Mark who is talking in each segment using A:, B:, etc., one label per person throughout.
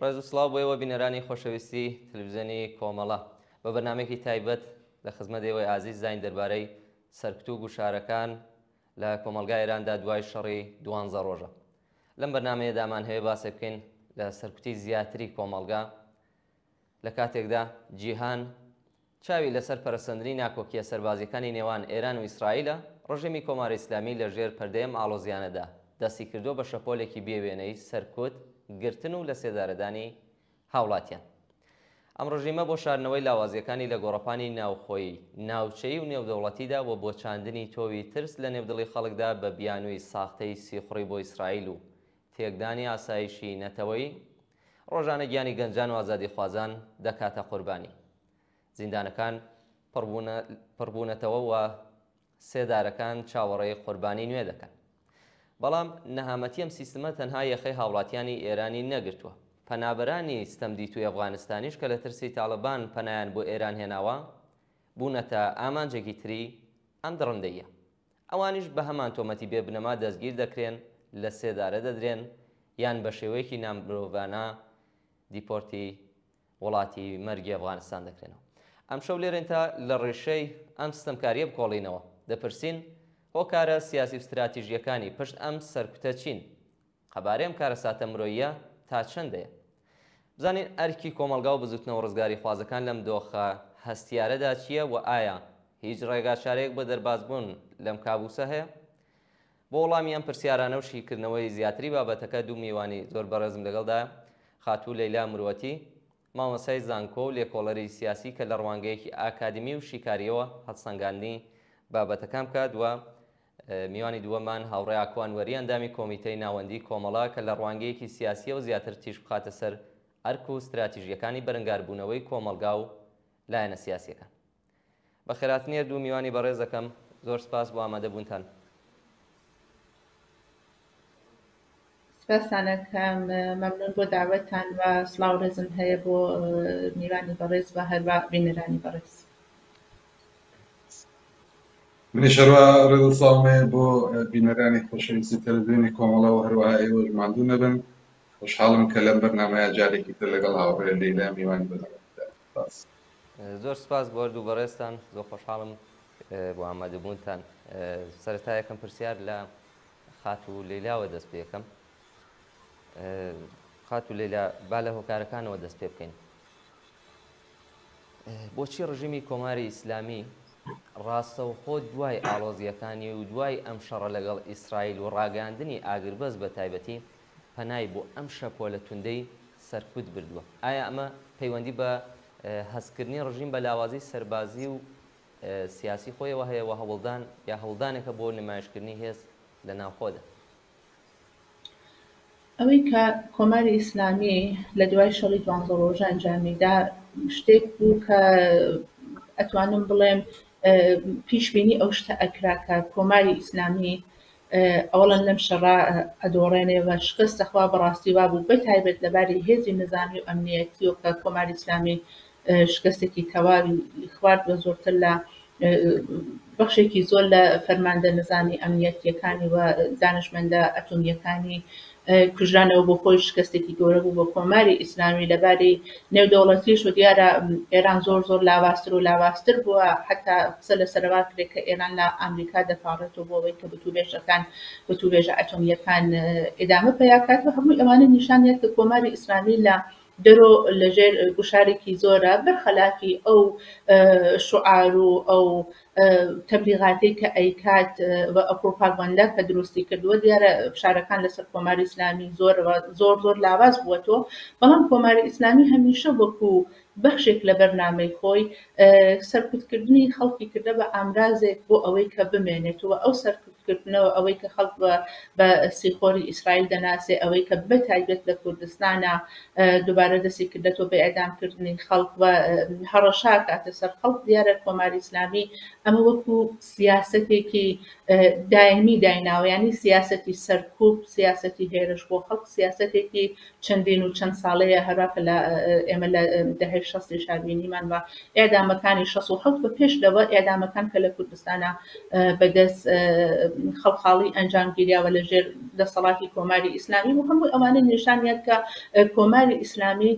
A: ڕێز و سڵاو بۆ ئێوە بینەرانی خۆشەویستی تەلەفزیۆنی کۆمەڵە. بە بەرنامەیەکی تایبەت لە خزمەت ئێوەی ئازیز داین دەربارەی سەرکوت و گوشارەکان لە کۆمەڵگای ئێراندا دوای شەڕی دوانزە ڕۆژە. لەم بەرنامەیەدا ئەمانهەوێ باسێک بکەین لە سەرکوتی زیاتری کۆمەڵگا لە کاتێکدا جیهان چاوی لەسەر پەرەسەندنی ناکۆکییە سەربازییەکانی نێوان ئێران و ئیسرائیلە، ڕژێمی کۆماری ئیسلامی لە ژێر پەردەی ئەم ئاڵۆزییانەدا دەستی کردووە بە شەپۆلێکی بێ وێنەی سەرکوت، گرتن و لەسێدارەدانی هاوڵاتیان. ئەم ڕژیمە بۆ شاردنەوەی لاوازییەکانی لە گۆڕەپانی ناوخۆیی، ناوچەیی و نێودەوڵەتیدا و بۆ چاندنی تۆوی ترس لە نێو دڵی خەڵکدا بە بیانووی ساختەی سیخوڕی بۆ ئیسرائیل و تێکدانی ئاسایشی نەتەوەیی، ڕۆژانە گیانی گەنجان و ئازادیخوازان دەکاتە قوربانی. زیندانەکان پڕبوونەتەوە و سێدارەکان چاوەڕێی قوربانی نوێ دەکەن. بەڵام نەهامەتی ئەم سیستمە تەنها یەخەی هاوڵاتیانی ئێرانی نەگرتووە. پەنابەرانی ستەمدیتووی ئەفغانستانیش کە لە ترسی تاڵبان پەنایان بۆ ئێران هێناوە، بوونەتە ئامانجێکی تری ئەم دڕندەییە. ئەوانیش بە هەمان تۆمەتی بێ بنەما دەستگیر دەکرێن، لە سێدارە دەدرێن یان بە شێوەیەکی نامرۆڤانە دیپۆرتی وڵاتی مەرگی ئەفغانستان دەکرێنەوە. ئەمشەو لێرەین تا لە ڕیشەی ئەم ستەمکارییە بکۆڵینەوە. دەپرسین، هۆکارە سیاسی و ستراتیژییەکانی پشت ئەم سەرکوتە چین؟ قەبارەی ئەم کارەساتە مرۆییە تا چەندەیە؟ بزانین ئەرکی کۆمەڵگا و بزوتنەوە ڕزگاریخوازەکان لەم دۆخە هەستیارەدا چییە و ئایا هیچ ڕێگاچارەیەک بۆ دەربازبوون لەم کابوسە هەیە؟ بۆ وەڵامی ئەم پرسیارانە و شیکردنەوەی زیاتری بابەتەکە دوو میوانی زۆر بەڕێزم لەگەڵدایە، خاتوو لەیلا مروەتی، مامۆستای زانکۆ و لێکۆڵەری سیاسی کە لە ڕوانگەیەکی ئاکادمی و شیکارییەوە هەڵسەنگاندنی بابەتەکان بکات و میوانی دووەممان هاوڕێ ئاکۆ ئەنوەری ئەندامی کۆمیتەی ناوەندی کۆمەڵە کە لە ڕوانگەیەکی سیاسییەوە زیاتر تیشک بخاتە سەر ئەرک و ستراتیژییەکانی بەرنگاربوونەوەی کۆمەڵگا و لایەنە سیاسییەکان. بەخێرهاتنی هەردوو میوانی بەڕێز دەکەم، زۆر سپاس بۆ ئامادەبوونتان.
B: سپاستان ئەکەم، مەمنون بۆ داوەتتان و سڵاو و ڕێزم هەیە بۆ میوانی بەڕێز و هەروا بینەرانی بەڕێز.
C: منیش هەروا ڕێز و سڵاوم هەیە بۆ بینەرانی خۆشەویستی تەلەڤزیۆنی کۆمەڵە و هەروەها ئێوەش ماندوو نەبن. خۆشحاڵم کە لەم بەرنامەیە جارێکی تر لەگەڵ هاوڕێ لەیلا میوانی بەرنامەکەدام. سپاس.
A: زۆر سپاس بۆ هەردوو بەڕێزتان، زۆر خۆشحاڵم بۆ ئامادەبوونتان. سەرەتا یەکەم پرسیار لە خاتوو لەیلاوە دەست پێکەم. خاتوو لەیلا با لە هۆکارەکانەوە دەست پێ بکەین. بۆچی ڕژیمی کۆماری ئیسلامی ڕاستەوخۆ دوای ئاڵۆزییەکانی و دوای ئەم شەڕە لەگەڵ ئیسرائیل و ڕاگەیاندنی ئاگربەست بە تایبەتی پەنای بۆ ئەم شەپۆلە توندەی سەرکوت بردووە؟ ئایا ئەمە پەیوەندی بە هەستکردنی ڕژیم بە لاوازی سەربازی و سیاسی خۆیەوە هەیە و هەوڵدان یا هەوڵدانێکە بۆ نمایشکردنی هێز لە ناوخۆدا؟
B: ئەوەی کە کۆماری ئیسلامی لە دوای شەڕی دوانزە ڕۆژە ئەنجامی دا شتێک بوو کە ئەتوانم بڵێم پیشبینی ئەو شتە ئەکرا کە کۆماری ئیسلامی ئەوەڵەن لەم شەڕە ئەدۆڕێنێ و شکست دەخوا بەڕاستی وابوو بە تایبەت لەباری هێزی نزامی و ئەمنیەتیەوە کە کۆماری ئیسلامی شکستێکی تەواوی خوارد و زۆرتر لە بەخشێکی زۆر لە فەرماندە نزامی ئەمنیەتیەکانی و دانشمەندە ئەتۆمیەکانی کوژرانەوە بۆ خۆی شکستێکی گەورە بوو بۆ کۆماری ئیسلامی لەباری نێودەوڵەتیش و دیارە ئێران زۆر زۆر لاوازتر و لاوازتر بووە حتا قسە لەسەرەوە کرێت کە ئێران لە ئەمریکا دەپاڕێتەوە بۆ ئەوەی کە وتوبێژەکان وتوبێژە ئەتۆمیەکان ئیدامە پەیا کات و هەمووی ئەوانە نیشان دێت کە کۆماری ئیسلامی لە دەرۆ لەژێر گوشارێکی زۆرە بەرخەلافی ئەو شوعار و ئەو تەبلیغاتەی کە ئەیکات و ئەو پڕوپاگەندە کە دروستی کردووە دیارە فشارەکان لەسەر کۆماری ئیسلامی زۆر زۆر زۆر لاواز بووەتەوە بەڵام کۆماری ئیسلامی هەمیشە وەکو بەخشێک لە بەرنامەی خۆی سەرکوتکردنی خەڵکی کردە بە ئامرازێک بۆ ئەوەی کە بمێنێتەوە ئەو سەرکوتکردنەوە ئەوەی کە خەڵک بە بە سیخۆری ئیسرائیل دەناسێ ئەوەی کە بە تایبەت لە کوردستانە دووبارە دەستی کردەتەوە بە ئێعدامکردنی خەڵک و هەڕەشە ئەکاتە سەر خەڵک دیارە کۆماری ئیسلامی ئەمە وەکوو سیاسەتێکی. دایمی دایناوە، یانی سیاسەتی سەرکوب، سیاسەتی هێرش بۆ خەڵک سیاسەتێکی چەندین و چەند ساڵەیە، هەروا کە لە ئێمە لە دەهەی شەستیشا بینیمان و ئێعدامەکانی 67 بە پێش لەوە ئێعدامەکان کە لە کوردستانا بە دەست خەڵخاڵی ئەنجام گیریا و لە ژێر دەسەڵاتی کۆماری ئیسلامی بوو، هەموو ئەوانە نیشانیان کە کۆماری ئیسلامی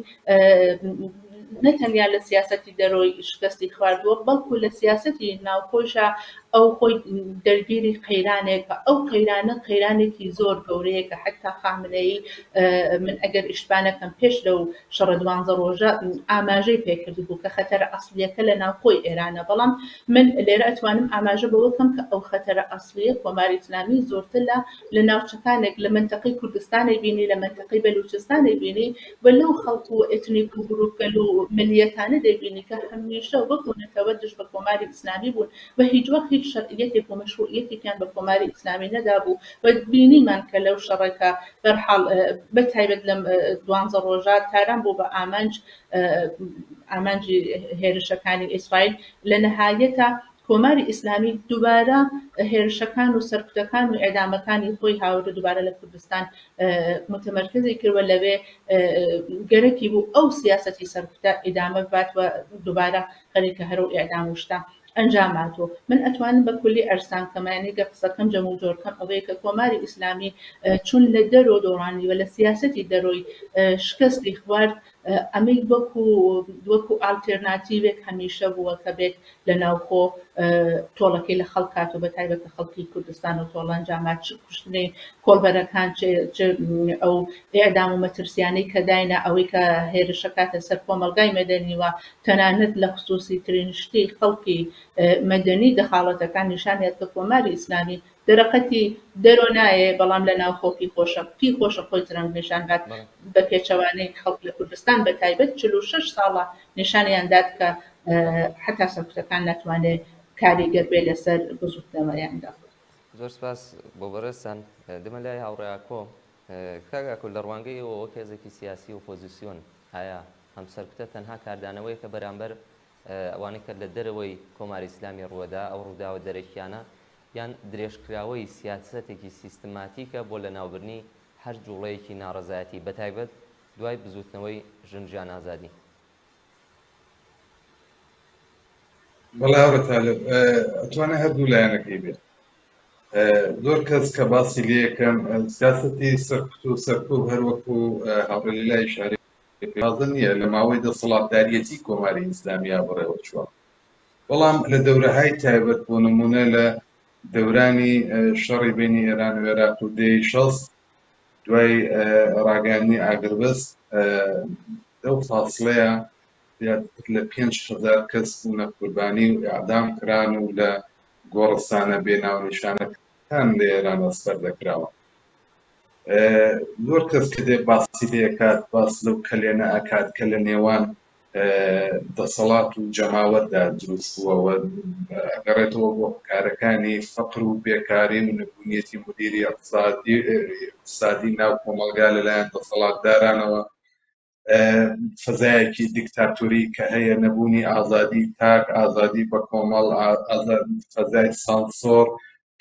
B: نە تەنیا لە سیاسەتی دەرۆی شکستی خواردووە، بەڵکو لە سیاسەتی ناوخۆیشا ئەو خۆی دەرگیری قەیرانێکە، ئەو قەیرانە قەیرانێکی زۆر گەورەیە کە حەتا خامنەیی من ئەگەر ئیشتبا نەکەم پێش لەو شەڕە دوانزە ڕۆژە ئاماژەی پێکردبوو کە خەتەرە ئەسڵیەکە لە ناوخۆی ئێرانە، بەڵام من لێرە ئەتوانم ئاماژە بەوە کەم کە ئەو خەتەرە ئەسڵیە کۆماری ئیسلامی زۆرتر لە لە ناوچەکانێک لە مەنتەقەی کوردستانی بینی، لە مەنتەقەی بەلوچستانی بینی و لەو خەڵک و ئێتنیک و گرووپگەل و ملییەتانە دەیبینی کە هەمیشە وەکوو نەتەوە دژ بە کۆماری ئیسلامی بوون و هیچوەخت هیچ شەرعییەتێک و مەشرووعییەتێکیان بە کۆماری ئیسلامی نەدابوو و بینیمان کە لەو شەڕە کە بەرحاڵ بە تایبەت لەم دوانزە ڕۆژە تاران بوو بە ئامانج ئامانجی هێرشەکانی ئیسرائیل لە نەهایەتا کۆماری ئیسلامی دوبارە هێرشەکان و سەرکوتەکان و ئێعدامەکانی خۆی هاورد و دوبارە لە کوردستان متمەرکزی کرد و لەوێ گەرەکی بوو ئەو سیاسەتی سەرکوتە ئیدامە ببات و دوبارە خەریکە هەر ئەو ئێعدام و شتە ئەنجام هاتووە. من ئەتوانم بە کولی ئەرسان کەم یانی گەر قسەکەم جەم و جۆر کەم ئەوەیە کە کۆماری ئیسلامی چون لە دەرۆ دۆڕانی و لە سیاسەتی دەرۆی شکستی خوارد ئەمەی وەکو وەکو ئالتێرناتیڤێک هەمیشە بووە کە بێت لە ناوخۆ تۆڵەکەی لە خەڵک کات و بە تایبەت لە خەڵکی کوردستان و تۆڵە ئەنجامات چ کوشتنی کۆڵبەرەکان چ چ ئەو ئێعدام و مەترسیانەی کە داینا ئەوەی کە هێرشەکاتە سەر کۆمەڵگای مەدەنی و تەنانەت لە خسووسی ترین شتی خەڵکی مەدەنی دەخاڵەتەکان نیشانیات کە کۆماری ئیسلامی دەرەقەتی دەرۆ نایێ بەڵام لە ناوخۆ پی خۆشە پی خۆشە خۆی زرەنگ نیشان بات بە پێچەوانەی خەڵک لە کوردستان بە تایبەت 46 ساڵە نیشانیان دات کە حەتا سەرکوتەکان ناتوانێ کاریگەر بێ لەسەر بزوتنەوەیاندا.
A: زۆر سپاس بۆ بەڕێزتان. دێمە لای هاوڕێ ئاکۆ. کاک ئاکۆ لە ڕوانگەی ئێوە وەک هێزێکی سیاسی ئۆپۆزیسیۆن ئایا ئەم سەرکوتە تەنها کاردانەوەیەکە بەرامبەر ئەوانەی کە لە دەرەوەی کۆماری ئیسلامی ڕووەدا ئەو ڕووداوە دەرەکیانە یان درێژکراوەی سیاسەتێکی سیستماتیکە بۆ لەناوبردنی هەر جوڵەیەکی ناڕەزایەتی بەتایبەت دوای بزووتنەوەی ژن ژیان ئازادی؟
C: بەڵێ هاوڕێ تالب ئەتوانێ هەردوو لایەنەکەی بێت زۆر کەس کە باسی لێ یەکەم سیاسەتی سەرکوت و سەرکوب هەروەکو هاوڕێ لای شاری تازە نییە لە ماوەی دەسەڵاتداریەتی کۆماری ئیسلامیا بەڕێوە چووە بەڵام لە دەورەهای تایبەت بۆ نمونە لە دەورانی شەڕی بینی ئێران و عێراق و دەی شەست دوای ڕاگەیاندنی ئاگربەست لەو فاسڵەیە زیاتر لە 5000 کەس بوونە قوربانی و ئیعدام کران و لە گۆڕستانە بێ ناونیشانەکان لە ئێران ئەسپەر دەکراوە. زۆر کەس کە دێ باسی لێکات باس لەو کەلێنە ئەکات کە لە نێوان دەسەڵات و جەماوەردا دروست بووە و ئەگەڕێتەوە بۆ هۆکارەکانی فەقر و بێکاری و نەبوونیەتی مدیری اقتصادی ناو کۆمەڵگا لەلایەن دەسەڵاتدارانەوە فەزایەکی دیکتاتۆری کە هەیە نەبوونی ئازادی تاک ئازادی بە کۆمەڵ فەزای سانسۆر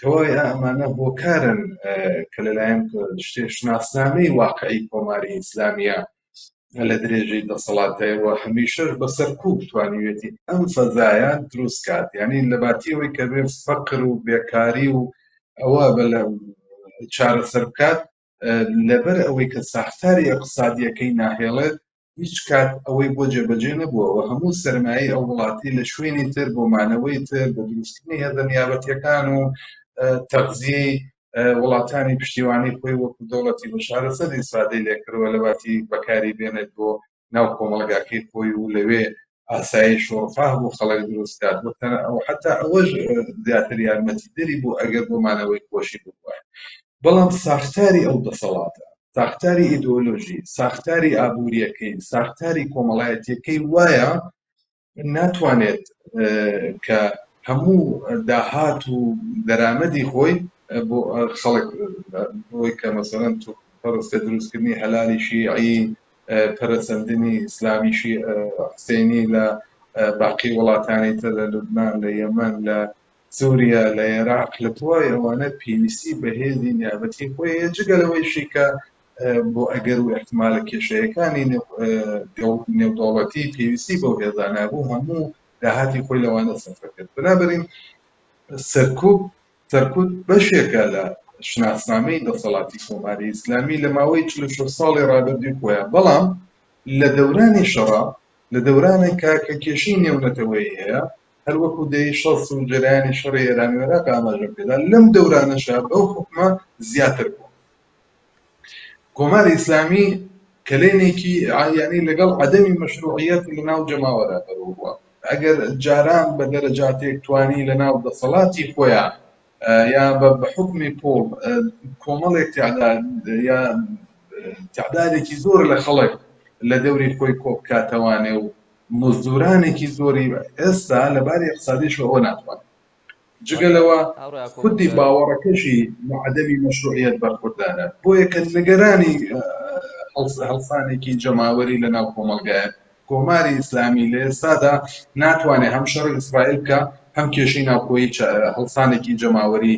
C: تەواوی ئەمانە هۆکارن کە لەلایەن شتێ شناسنامەی واقعی کۆماری ئیسلامیە لە درێژەی دەسەڵاتەوە هەمیشەش بە سەرکوب توانیوێتی ئەم فەزایە دروست کات یعنی لە باتی ئەوەی کە بێ فەقر و بێکاری و ئەوە بە لە چارەسەر بکات لەبەر ئەوەی کە ساختاری ئەقتصادیەکەی ناهێڵێت هیچ کات ئەوەی بۆ جێبەجێ نەبووە و هەموو سەرمایەی ئەو وڵاتی لە شوێنی تر بۆ مانەوەی تر بۆ دروستکردنی هێزە نیابەتیەکان و تەغزیەی وڵاتانی پشتیوانی خۆی وەکو دەوڵەتی بەشار ئەسەد ئیسفادەی لێکردووە لە باتی بەکاری بێنێت بۆ ناو کۆمەڵگاکەی خۆی و لەوێ ئاسایش و ڕفاه بۆ خەڵک دروست کات و حتا ئەوەش زیاتر یارمەتیدەری بوو ئەگەر بۆ مانەوەی خۆشی بووە بەڵام ساختاری ئەو دەسەڵاتە ساختاری ئیدۆلۆژی ساختاری ئابووریەکەی ساختاری کۆمەڵایەتیەکەی وایە ناتوانێت کە هەموو داهات و دەرامەتی خۆی بۆ خەڵک بۆی کە مەسەلەن تۆ فەرزکە دروستکردنی هەلالی شیعی پەرەسەندنی ئیسلامی حسێنی لە باقی وڵاتانی تر لە لوبناان لە یەمەن لە سووریا، لە عێراق، لە تەواوی ئەوانە پێویستی بە هێزی نیابەتی خۆی هەیە، جگە لەوەیشی کە بۆ ئەگەر و ئیحتیمالە کێشەیەکانی نێودەوڵەتی پێویستی بەو هێزانە بوو، هەموو داهاتی خۆی لەوانە سەرفە کرد. بنابەرین سەرکوب سەرکوت بەشێکە لە شناسنامەی دەسەڵاتی کۆماری ئیسلامی لە ماوەی 46 ساڵی ڕابردووی خۆیان، بەڵام لە دەورانی شەڕا، لە دەورانێک کە کە کێشەی نێونەتەوەیی هەیە، هەر وەکوو دەیەی 60 و جەرەیانی شەڕی ئێران و عێراق ئاماژەم پێدا، لەم دەورانەشا بەو حوکمە زیاتر بووە. کۆماری ئیسلامی کەلێنێکی یانی لەگەڵ عەدەمی مەشروعیەت لە ناو جەماوەرا بەرەو ڕووە. ئەگەر جاران بە دەرەجاتێک توانی لە ناو دەسەڵاتی خۆیان یا بە حوکمی پوڵ کۆمەڵێک تعداد یا تعدادێکی زۆر لە خەڵک لە دەوری خۆی کۆ بکاتەوانێ و مزدورانێکی زۆری ئێستا لە باری ئیقتسادیشەوە ئەوە ناتوانێت. جگە لەوە خودی باوەڕەکەشی بە عەدەمی مەشروعیەت بەرخوردارە، بۆیە کە نیگەرانی هەڵسانێکی جەماوەری لە ناو کۆمەڵگایە. کۆماری ئیسلامی لە ئێستادا ناتوانێت هەم شەڕی ئیسرائیل بکا هەم کێشەی ناوخۆیی هەڵسانێکی جەماوەری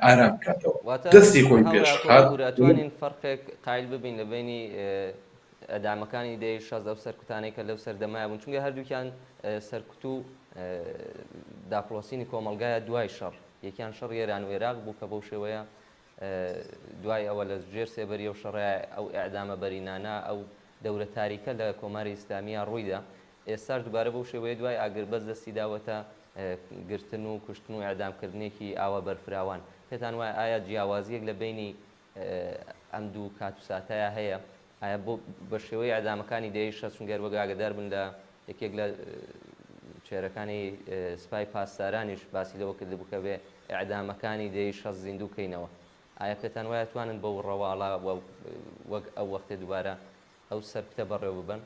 C: ئارام بکاتەوە. دەستی خۆی پێش خات.
A: ئەتوانین فەرقێک قایل ببین لە بەینی ئیعدامەکانی دەیەی 60 ئەو سەرکوتانەی کە لەو سەردەمایە بوون، چونکە هەردووکیان سەرکوت و داپڵۆسینی کۆمەڵگایە دوای شەڕ، یەکیان شەڕی ئێران و ئێراق بوو کە بەو شێوەیە دوای ئەوە لە ژێر سێبەری ئەو شەڕەیە ئەو ئیعدامە بەرینانە ئەو دەورە تاریکە لە کۆماری ئیسلامییا ڕوویدا، ئێستاش دووبارە بەو شێوەیە دوای ئاگربەست دەستی داوەتە گرتن و کوشتن و ئیعدامکردنێکی ئاوا بەرفراوان. پێتان وایە ئایا جیاوازییەک لە بەینی ئەم دوو کات و ساتەیا هەیە؟ ئایا بۆ بە شێوەی ئیعدامەکانی دەیەی 60 چونکە هەر وەک ئاگەدار بن لە یەکێک لە چێرەکانی سپای پاسدارانیش باسی لەوە کردبوو کە بێ ئیعدامەکانی دەیەی 60 زیندوو کەینەوە. ئایا پێتان وایە توانن بەو ڕەواڵە و وەک ئەو وەختێ دووبارە ئەو سەرکوتە بەڕێوە ببەن؟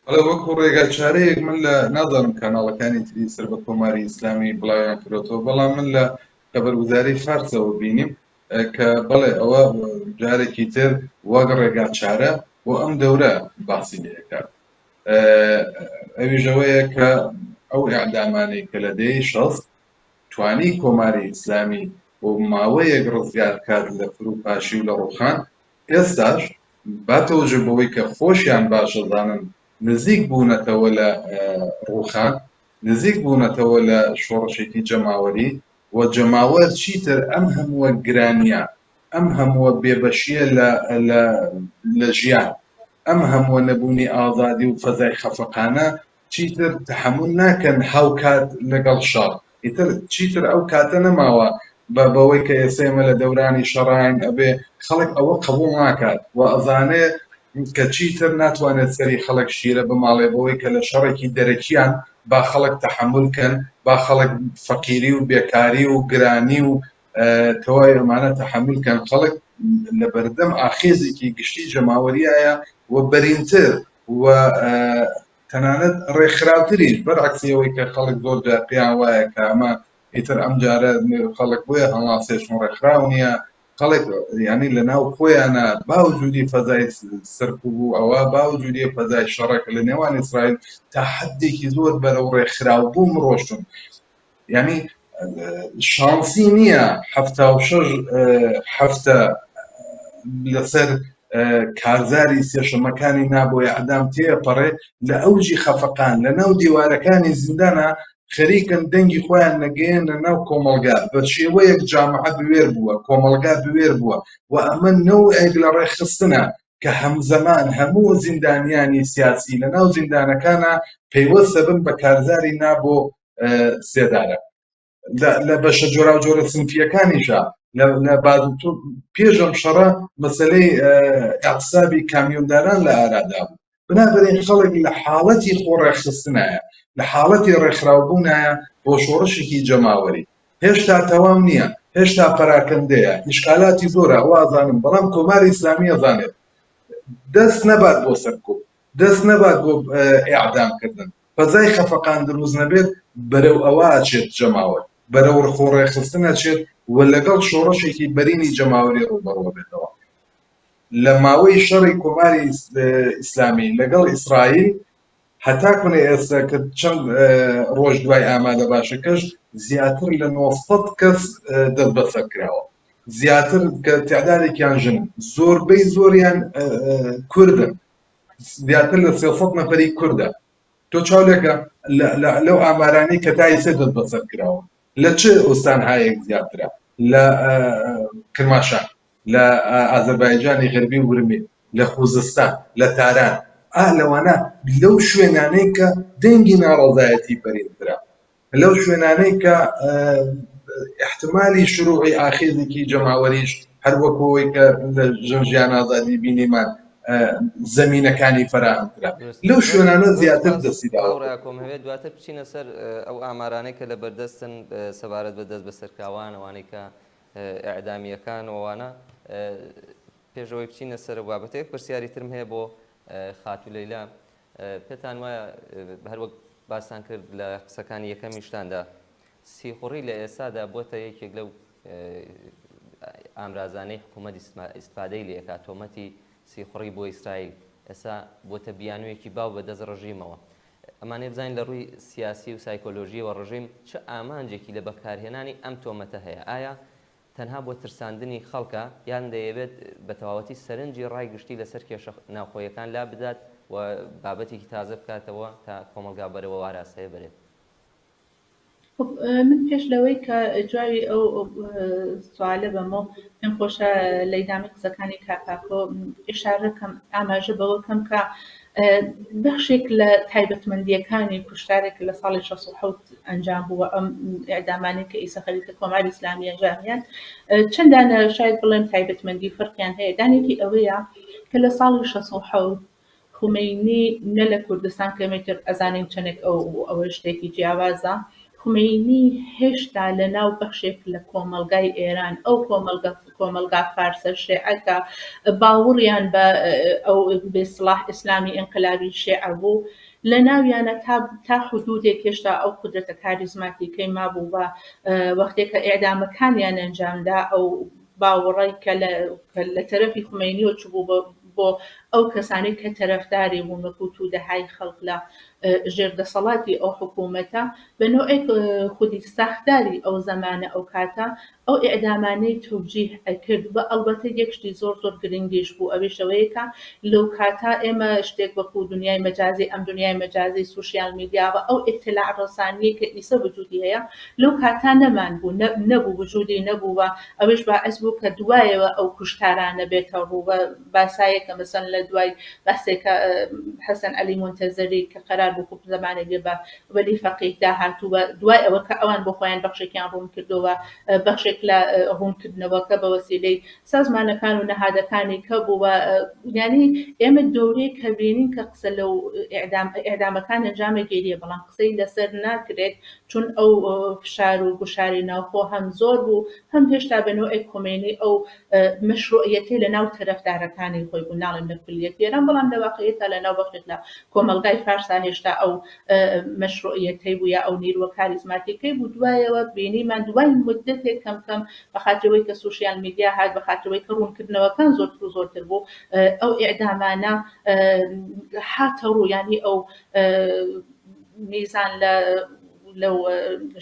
C: بەڵێ وەکو ڕێگا چارەیەک من لە نازانم کاناڵەکانی تری سەر بە کۆماری ئیسلامی بڵاویان کردۆتەوە بەڵام من لە خەبەرگوزاری فارسەوە بینیم کە بەڵێ ئەوە جارێکی تر وەک ڕێگا چارە بۆ ئەم دەورە باسی لێکات ئەویش ئەوەیە کە ئەو ئیعدامانەی کە لە دەیەی 60 توانی کۆماری ئیسلامی بۆ ماوەیەک ڕزگار بکات لە فروپاشی و لە ڕوخان، ئێستاش با تەوەجوه بەوەی کە خۆشیان باش ئەزانن نزیک بوونەتەوە لە ڕوخان، نزیک بوونەتەوە لە شۆڕشێکی جەماوەری و جەماوەر چیتر ئەم هەمووە گرانییە، ئەم هەمووە بێبەشییە لە لە لە ژیان، ئەم هەمووە نەبوونی ئازادی و فەزای خەفەقانە چیتر تەحەمول ناکەن هاوکات لەگەڵ شەڕ، ئیتر چیتر ئەو کاتە نەماوە بە بەوەی کە ئێستا ئێمە لە دەورانی شەڕاین ئەبێ خەڵک ئەوە قبوڵ ناکات و ئەزانێ کە چیتر ناتوانێت سەری خەڵک شیرە بماڵێ بەوەی کە لە شەڕێکی دەرەکیان با خەڵک تەحەمول کەن با خەڵک فەقیری و بێکاری و گرانی و تەواوی ئەمانە تەحەمول کەن خەڵک لە بەردەم ئاخێزێکی گشتی جەماوەریایە و بەرینتر و تەنانەت ڕێکخراوتریش بەرعەکسی ئەوەی کە خەڵک زۆر جار پێیان وایە کە ئەمە ئیتر ئەم جارە خەڵک بۆیە هەڵناسێ چون ڕێکخراو نییە خەڵک یعنی لە ناو خۆیانە باوجودی فەزای سەرکوب و ئەوە باوجودی فەزای شەڕەکە لە نێوان ئیسرائیل تا حدێکی زۆر بەرەو ڕێکخراو بوون ڕۆشتون یعنی شانسی نییە 76 هەفتە لەسەر کارزاری سێشەمەکانی نابۆ ئەعدام تێپەڕێ لە ئەوجی خەفەقان لە ناو دیوارەکانی زیندانە خەریکن دەنگی خۆیان نەگەیەنە ناو کۆمەڵگا بە شێوەیەک جامعە بوێر بووە کۆمەڵگا بوێر بووە و ئەمە نەوعێک لە ڕێکخستنە کە هەمزەمان هەموو زیندانیانی سیاسی لە ناو زیندانەکانە پەیوەستە بن بە کارزاری نا بۆ سێدارە لە بەشە جۆراوجۆرە سنفیەکانیشا لە پێش ئەم شەڕە مەسەلەی ئەحسابی کامیۆنداران لە ئارادا بوو بنابەرین خەڵک لە حاڵەتی خۆڕێکخستنایە لە حاڵەتی ڕێکخراوبوونایە بۆ شۆڕشێکی جەماوەری هێشتا تەواو نییە هێشتا پەراکەندەیە ئیشکالاتی زۆرە وازانم بەڵام کۆماری ئیسلامی ئەزانێت دەست نەبات بۆ سەرکوب دەست نەبات بۆ ئیعدامکردن فەزای خەفەقان دروست نەبێت بەرەو ئەوە ئەچێت جەماوەر بەرەو خۆڕێکخستن ئەچێت و لەگەڵ شۆڕشێکی بەرینی جەماوەری ڕووبەڕوو بێتەوە لە ماوەی شەڕی کۆماری ئیسلامی لەگەڵ ئیسرائیل. هەتاکونە ئێستا کە چەند ڕۆژ دوای ئامادە باشەکەش زیاتر لە 900 کەس دەست بەسەر کراوە زیاتر کە تعدادێکیان ژن زۆربەی زۆریان کوردن زیاتر لە 300 نەفەری کوردە تۆ چاو لێکە لەو ئامارانەی کە تا ئێستا دەست بەسەر کراوە لە چ ئوستانهایەک زیاترە لە کرماشان لە ئازەربایجانی غەربی و ورمێ لە خوزستان لە تاران ئا لەوانە لەو شوێنانەی کە دەنگی ناڕەزایەتی بەرینترە لەو شوێنانەی کە احتمالی شروعی ئاخێزێکی جەماوەریش هەر وەکو ئەوەی کە لە ژن ژیان ئازادی بینیمان زەمینەکانی فەراهەم کرا لەو شوێنانە زیاتر دەستی داوە.
A: کۆم هەوێت دواتر بچینە سەر ئەو ئامارانەی کە لە بەردەستن سەبارەت بە دەست بەسەرکراوان ئەوانەی کە ئەعدامیەکان ئەوانە پێش ئەوەی بچینە سەر بابەتێک پرسیاری ترم هەیە بۆ خاتوو لەیلا پێتان وایە هەروەک باستان کرد لە قسەکانی یەکەمیشتاندا سیخوڕی لە ئێستادا بۆتە یەکێک لەو ئامرازانەی حکوومەت ئیسفادەی لێکا تۆمەتی سیخوڕی بۆ ئیسرائیل ئێستا بۆتە بیانوویەکی باو بە دەست ڕژیمەوە ئەمانەیە بزانین لە ڕووی سیاسی و سایکۆلۆژیەوە ڕژیم چ ئامانجێکی لە بەکارهێنانی ئەم تۆمەتە هەیە ئایا تەنها بۆ ترساندنی خەڵکە یان دەیەوێت بە تەواوەتی سەرنجی ڕای گشتی لەسەر کێشە ناوخۆیەکان لابدات و بابەتێکی تازە بکاتەوە تا کۆمەڵگا بەرەوە ئاراستەیە بەرێت؟
B: خب من پێش لەوەی کە جوابی ئەو سوالە بەمەوە پێم خۆشە لە ئیدامەی قسەکانی کاک ئاکۆ ئیشارە کەم ئاماژە بەوە کەم کە بەخشێک لە تایبەتمەندییەکانی کوشتارێک کە لە ساڵی 67 ئەنجام بووە ئەم ئێعدامانەی کە ئیسە خەریکە کۆماری ئیسلامی ئەنجامیان چەندانە شاید بڵێم تایبەتمەندی فەرقیان هەیە دانێکی ئەوەیە کە لە ساڵی 67 خومەینی نە لە کوردستان کە ئێمە ئیتر ئەزانین چەندێک ئەو ئەوە شتێکی جیاوازە خومەینی هێشتا لە ناو بەخشێک لە کۆمەڵگای ئێران ئەو کۆمەڵگە کۆمەڵگا فارسە شێعە کە باوڕیان بە ئەو بە ئیستڵاح ئیسلامی ئینقلابی شێعە بوو لە ناویانە تا تا حدودێک هێشتا ئەو قودرەتە کاریزماتیکەی مابوو و وەختێک کە ئێعدامەکانیان ئەنجامدا ئەو باوەڕەی کە لە لە تەرەفی خومەینیەوە چووبوو بۆ بۆ ئەو کەسانەی کە تەرەفداری بوون وەکوو توودەهای خەڵک لە ژێر دەسەڵاتی ئەو حکوومەتە بە نەوعێک خودی ساختاری ئەو زەمانە ئەو کاتە ئەو ئێعدامانەی تەوجیه ئەکرد و ئەڵبەتە یەک شتی زۆر زۆر گرنگیش بوو ئەویش ئەوەیە کە لەو کاتە ئێمە شتێک وەکوو دنیای مەجازی ئەم دنیای مەجازی سوشیال میدیا و ئەو ئیتلاع ڕەسانیەی کە ئیسە وجوودی هەیە لەو کاتە نەمان بوو نەبوو وجوودی نەبوو و ئەویش باعس بوو کە دوایەوە ئەو کوشتارانە بێتە ڕوو و باسایە کە مەسەلەن لە دوای باسێکە حەسەن عەلی مونتەزەری کە قەرار بوو خوب زەمانێک بێ بە وەلی فەقیه داهاتوو و دوای ئەوە کە ئەوان بۆ خۆیان بەخشێکیان ڕوون کردەوە بەخشێک لە ڕوونکردنەوەکە بە وەسیلەی سازمانەکان و نەهادەکانی کە بوو و یانی ئێمە دەورەیەک کە بینین کە قسە لەو ئێعدام ئێعدامەکان ئەنجامە گیریە بەڵام قسەی لەسەر ناکرێت چون ئەو فشار و گوشاری ناوخۆ هەم زۆر بوو هەم هێشتا بە نەوعێک خومەینی ئەو مەشروعیەتەی لە ناو تەرەفدارەکانی خۆی بوو ناڵێم لە کولیەتی ئێران بەڵام لە واقعیەتا لە ناو بەخشێک لە کۆمەڵگای فارسا هێشتا ئەو مەشروعیەتەی بوو یا ئەو نیروە کاریزماتیکەی بوو دوایەوە بینیمان دوای مودەتێک کەم کەم بە خاتری ئەوەی کە سوشیال میدیا هات بە خاتری ئەوەی کە ڕوونکردنەوەکان زۆرتر و زۆرتر بوو ئەو ئیعدامانە هاتە ڕوو یانی ئەو میزان لە لەو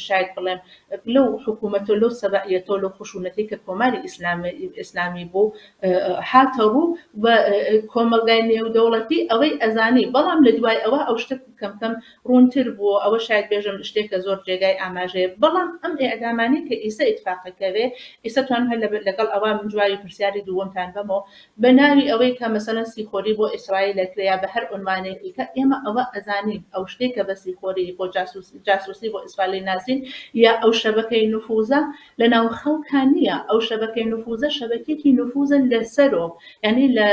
B: شاید بڵێم لەو حکوومەتە و لەو سەبعیەتە و لەو خشونەتەی کە کۆماری ئیسلامی بوو هاتە ڕوو و کۆمەڵگای نێودەوڵەتی ئەوەی ئەزانی بەڵام لە دوای ئەوە ئەو شتە کەم کەم ڕوونتر بوو ئەوە شاید بێژم شتێکە زۆر جێگای ئاماژەیە بەڵام ئەم ئێعدامانەی کە ئیسە ئیتفاقەکەوێ ئیسە توانم هەر لەگەڵ ئەوە من جوابی پرسیاری دووەمتان بەمەوە بە ناوی ئەوەی کە مەسەلەن سیخۆری بۆ ئیسرائیل ئەکرێ یا بە هەر عونوانێکی کە ئێمە ئەوە ئەزانین ئەو شتەی کە بە سیخۆری بۆ جاسوسی جاسوسی بۆ ئیسرائیل ناسین یا ئەو شەبەکەی نفوزە لە ناو خەڵکا نییە ئەو شەبەکەی نفوزە شەبەکێکی نفوزە لە سەرۆ یانی لە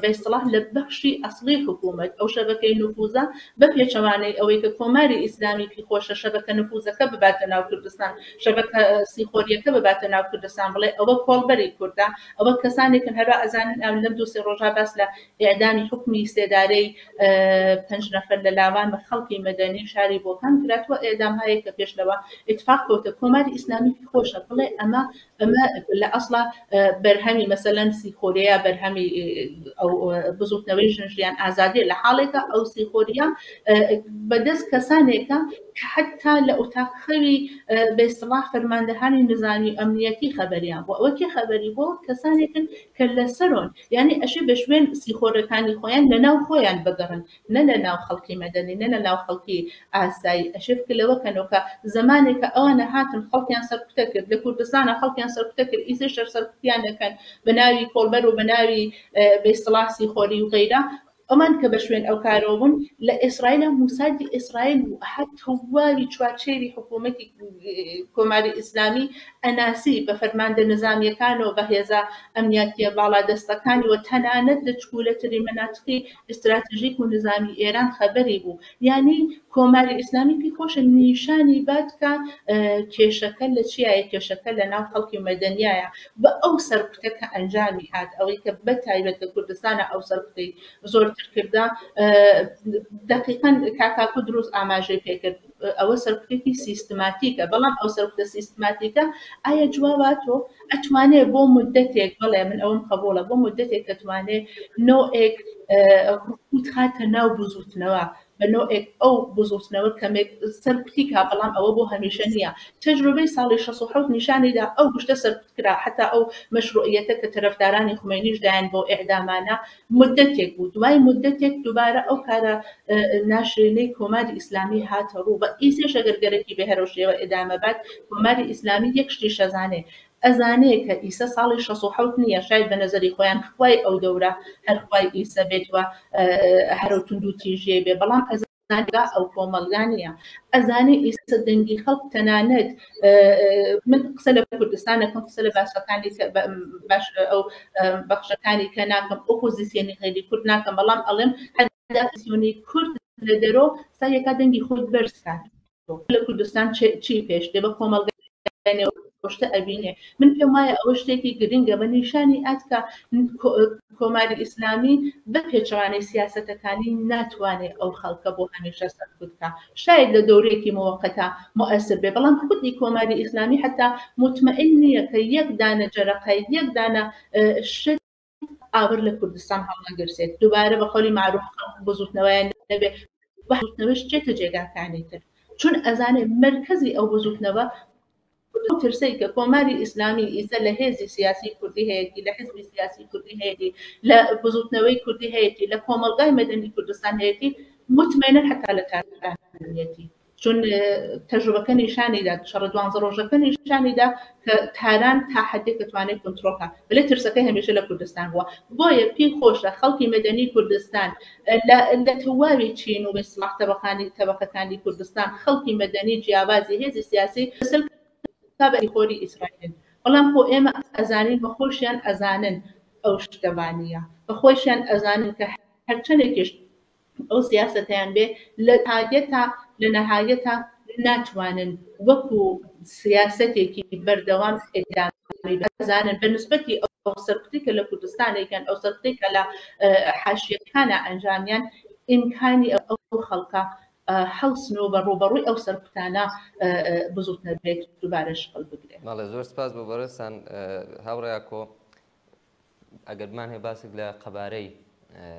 B: بە ئیستڵاح لە بەخشی ئەسڵی حکوومەت ئەو شەبەکەی نفوزە بە پێچەوانەی ئەوەی کە کۆماری ئیسلامی پی خۆشە شەبەکە نفوزەکە بباتە ناو کوردستان شەبەکە سیخۆریەکە بباتە ناو کوردستان بڵێ ئەوە کۆڵبەری کوردە ئەوە کەسانێکن هەروا ئەزانن ئەم لەم دوو سێ ڕۆژە باس لە ئێعدامی حوکمی سێدارەی پنج نەفەر لە لاوان بە خەڵکی مەدەنی شاری بۆکان کرا تۆ ئێعدام هایەک کە پێش لەوە ئیتفاق کەوتە کۆماری ئیسلامی پی خۆشە بڵێ ئەمە ئەمە لە ئەسڵا بەرهەمی مەسەلەن سیخۆریە بەرهەمی ئەو بزوتنەوەی ژن ژیان ئازادیە لە حاڵێکە ئەو سیخۆریە بەدەست کەسانێکە کە حتا لە ئوتاق خەوی بە ئیستڵاح فەرماندەهانی نزامی و ئەمنیەتی خەبەریان بووە. ئەوە کێ خەبەری بووە؟ کەسانێکن کە لەسەرۆن، یانی ئەشێ بە شوێن سیخۆرەکانی خۆیان لە ناو خۆیان بگەڕن، نە لە ناو خەڵکی مەدەنی، نە لە ناو خەڵکی ئاسایی. ئەشێ فکر لەوە کەنەوە کە زەمانێکە ئەوانە هاتن خەڵکیان سەرکوتە کرد، لە کوردستانا خەڵکیان سەرکوتە کرد، ئیسەیش هەر سەرکوتیان ئەکەن بە ناوی کۆڵبەر و بە ناوی بە ئیستڵاح سیخۆری و غەیرە. ئەمان کە بە شوێن ئەو کارەوە بوون لە ئیسرائیلا موسادی ئیسرائیل بوو ئەها تەواوی چوارچێوی حکوومەتی کۆماری ئیسلامی ئەناسی بە فەرماندە نزامیەکانەوە بە هێزە ئەمنیاتیە باڵادەستەکانی و تەنانەت لە چکولەترین مەناتقی ئیستراتژیک و نزامی ئێران خەبەری بوو یانی کۆماری ئیسلامی پێی خۆشە نیشانی بات کە کێشەکە لە چیایە، کێشەکە لە ناو خەڵکی مەدەنیایە و ئەو سەرکوتە کە ئەنجامی هات، ئەوەی کە بە تایبەت لە کوردستانە ئەو سەرکوتەی زۆرتر کردە، دەقیقەن کاک ئاکۆ دروست ئاماژەی پێکرد، ئەوە سەرکوتێکی سیستماتیکە، بەڵام ئەو سەرکوتە سیستماتیکە ئایا جواباتۆ ئەتوانێ بۆ مدەتێک، بەڵێ من ئەوەم قەبووڵە، بۆ مدەتێک ئەتوانێ نەوعێک ڕکوت خاتە ناو بزووتنەوە، بە نەوعێک ئەو بزووتنەوە کەمێک سەرکوتی کا، بەڵام ئەوە بۆ هەمیشە نییە. تەجروبەی ساڵی 67 نیشانی دا ئەو گشتە سەرکوت کرا، حەتا ئەو مەشروعیەتە کە تەرەفدارانی خومەینیش دایان بەو ئێعدامانە مودەتێک بوو، دوای مودەتێک دووبارە ئەو کارە ناشرینەی کۆماری ئیسلامی هاتە ڕوو و ئیسەیش ئەگەر گەرەکی بێ هەرەو شێوە ئێدامە بات، کۆماری ئیسلامی یەک شتیش ئەزانێ، ئەزانێ کە ئیسە ساڵی 67 نییە، شاید بە نەزەری خۆیان خوای ئەو دەورە هەر خوای ئیسە بێت و هەرەو توندوتیژیەی بێ، بەڵام ئەزانێ ئەو کۆمەڵگا نییە، ئەزانێ ئیسە دەنگی خەڵک تەنانەت من قسە لە کوردستان ئەکەم، قسە لە باسەکانی باش ئەو بەخشەکانی کە ناکەم، ئۆپۆزیسیۆنی غەیری کورد ناکەم، بەڵام ئەڵێم حەدا ئۆپۆزیسیۆنی کورد لە دەرۆ سایەکا دەنگی خۆی بەرز کات. لە کوردستان چی پێش دێ بە کۆمەڵگای نێو شتە ئەبینێ. من پێم وایە ئەوە شتێکی گرنگە بە نیشانی ئات کە کۆماری ئیسلامی بە پێچەوانەی سیاسەتەکانی ناتوانێ ئەو خەڵکە بۆ هەمیشە سەرکوت کا. شاید لە دەورەیەکی موەقەتا موئەسر بێ، بەڵام خودی کۆماری ئیسلامی حەتا موتمەئین نییە کە یەک دانە جەرەقە، یەک دانە شت ئاور لە کوردستان هەڵنەگرسێت، دووبارە بە قەولی مەعروف خەڵک بزوتنەوەیان نەبێ و بزوتنەوەش چێتە جێگاکانی تر، چون ئەزانێ مەرکەزی ئەو بزوتنەوە ئەو ترسەی کە کۆماری ئیسلامی ئیسە لە هێزی سیاسی کوردی هەیەتی، لە حزبی سیاسی کوردی هەیەتی، لە بزوتنەوەی کوردی هەیەتی، لە کۆمەڵگای مەدەنی کوردستان هەیەتی، متمەینەن حەتا لە تاران هەیەتی. چون تەجروبەکە نیشانی دا، شەڕە دوانزە ڕۆژەکە نیشانی دا کە تاران تا حەدێک دەتوانێت کۆنترۆڵ کا، بەلێ ترسەکەی هەمیشە لە کوردستان بووە. بۆیە پێی خۆشە خەڵکی مەدەنی کوردستان لە تەواوی چین و ئیسڵاح تەبەقانی تەبەقەکانی کوردستان، خەڵکی مەدەنی جیاوازی هێزی سیاسی لەسەر بە خۆری ئیسرائیلن. بەڵام خۆ ئێمە ئەزانین و خۆشیان ئەزانن ئەو شتە وانییە و خۆیشیان ئەزانن کە هەرچەندێکیش ئەو سیاسەتەیان بێ لە تاگەتا لە نەهایەتا ناتوانن وەکو سیاسەتێکی بەردەوام ئێدامەی بزانن بە نسبەتی ئەو سەرکوتی کە لە کوردستانێکیان ئەو سەرکوتی کە لە حاشیەکانە ئەنجامیان ئیمکانی ئەو خەڵکە هەڵسن و بە ڕووبەڕووی ئەو سەرکوتانە بزوتنە بێت دووبارە شکڵ بگرێت.
A: بەڵێ زۆر سپاس بۆ بەڕێزتان هاوڕێ ئاکۆ. ئەگەر بمانهەوێ باسێک لە قەبارەی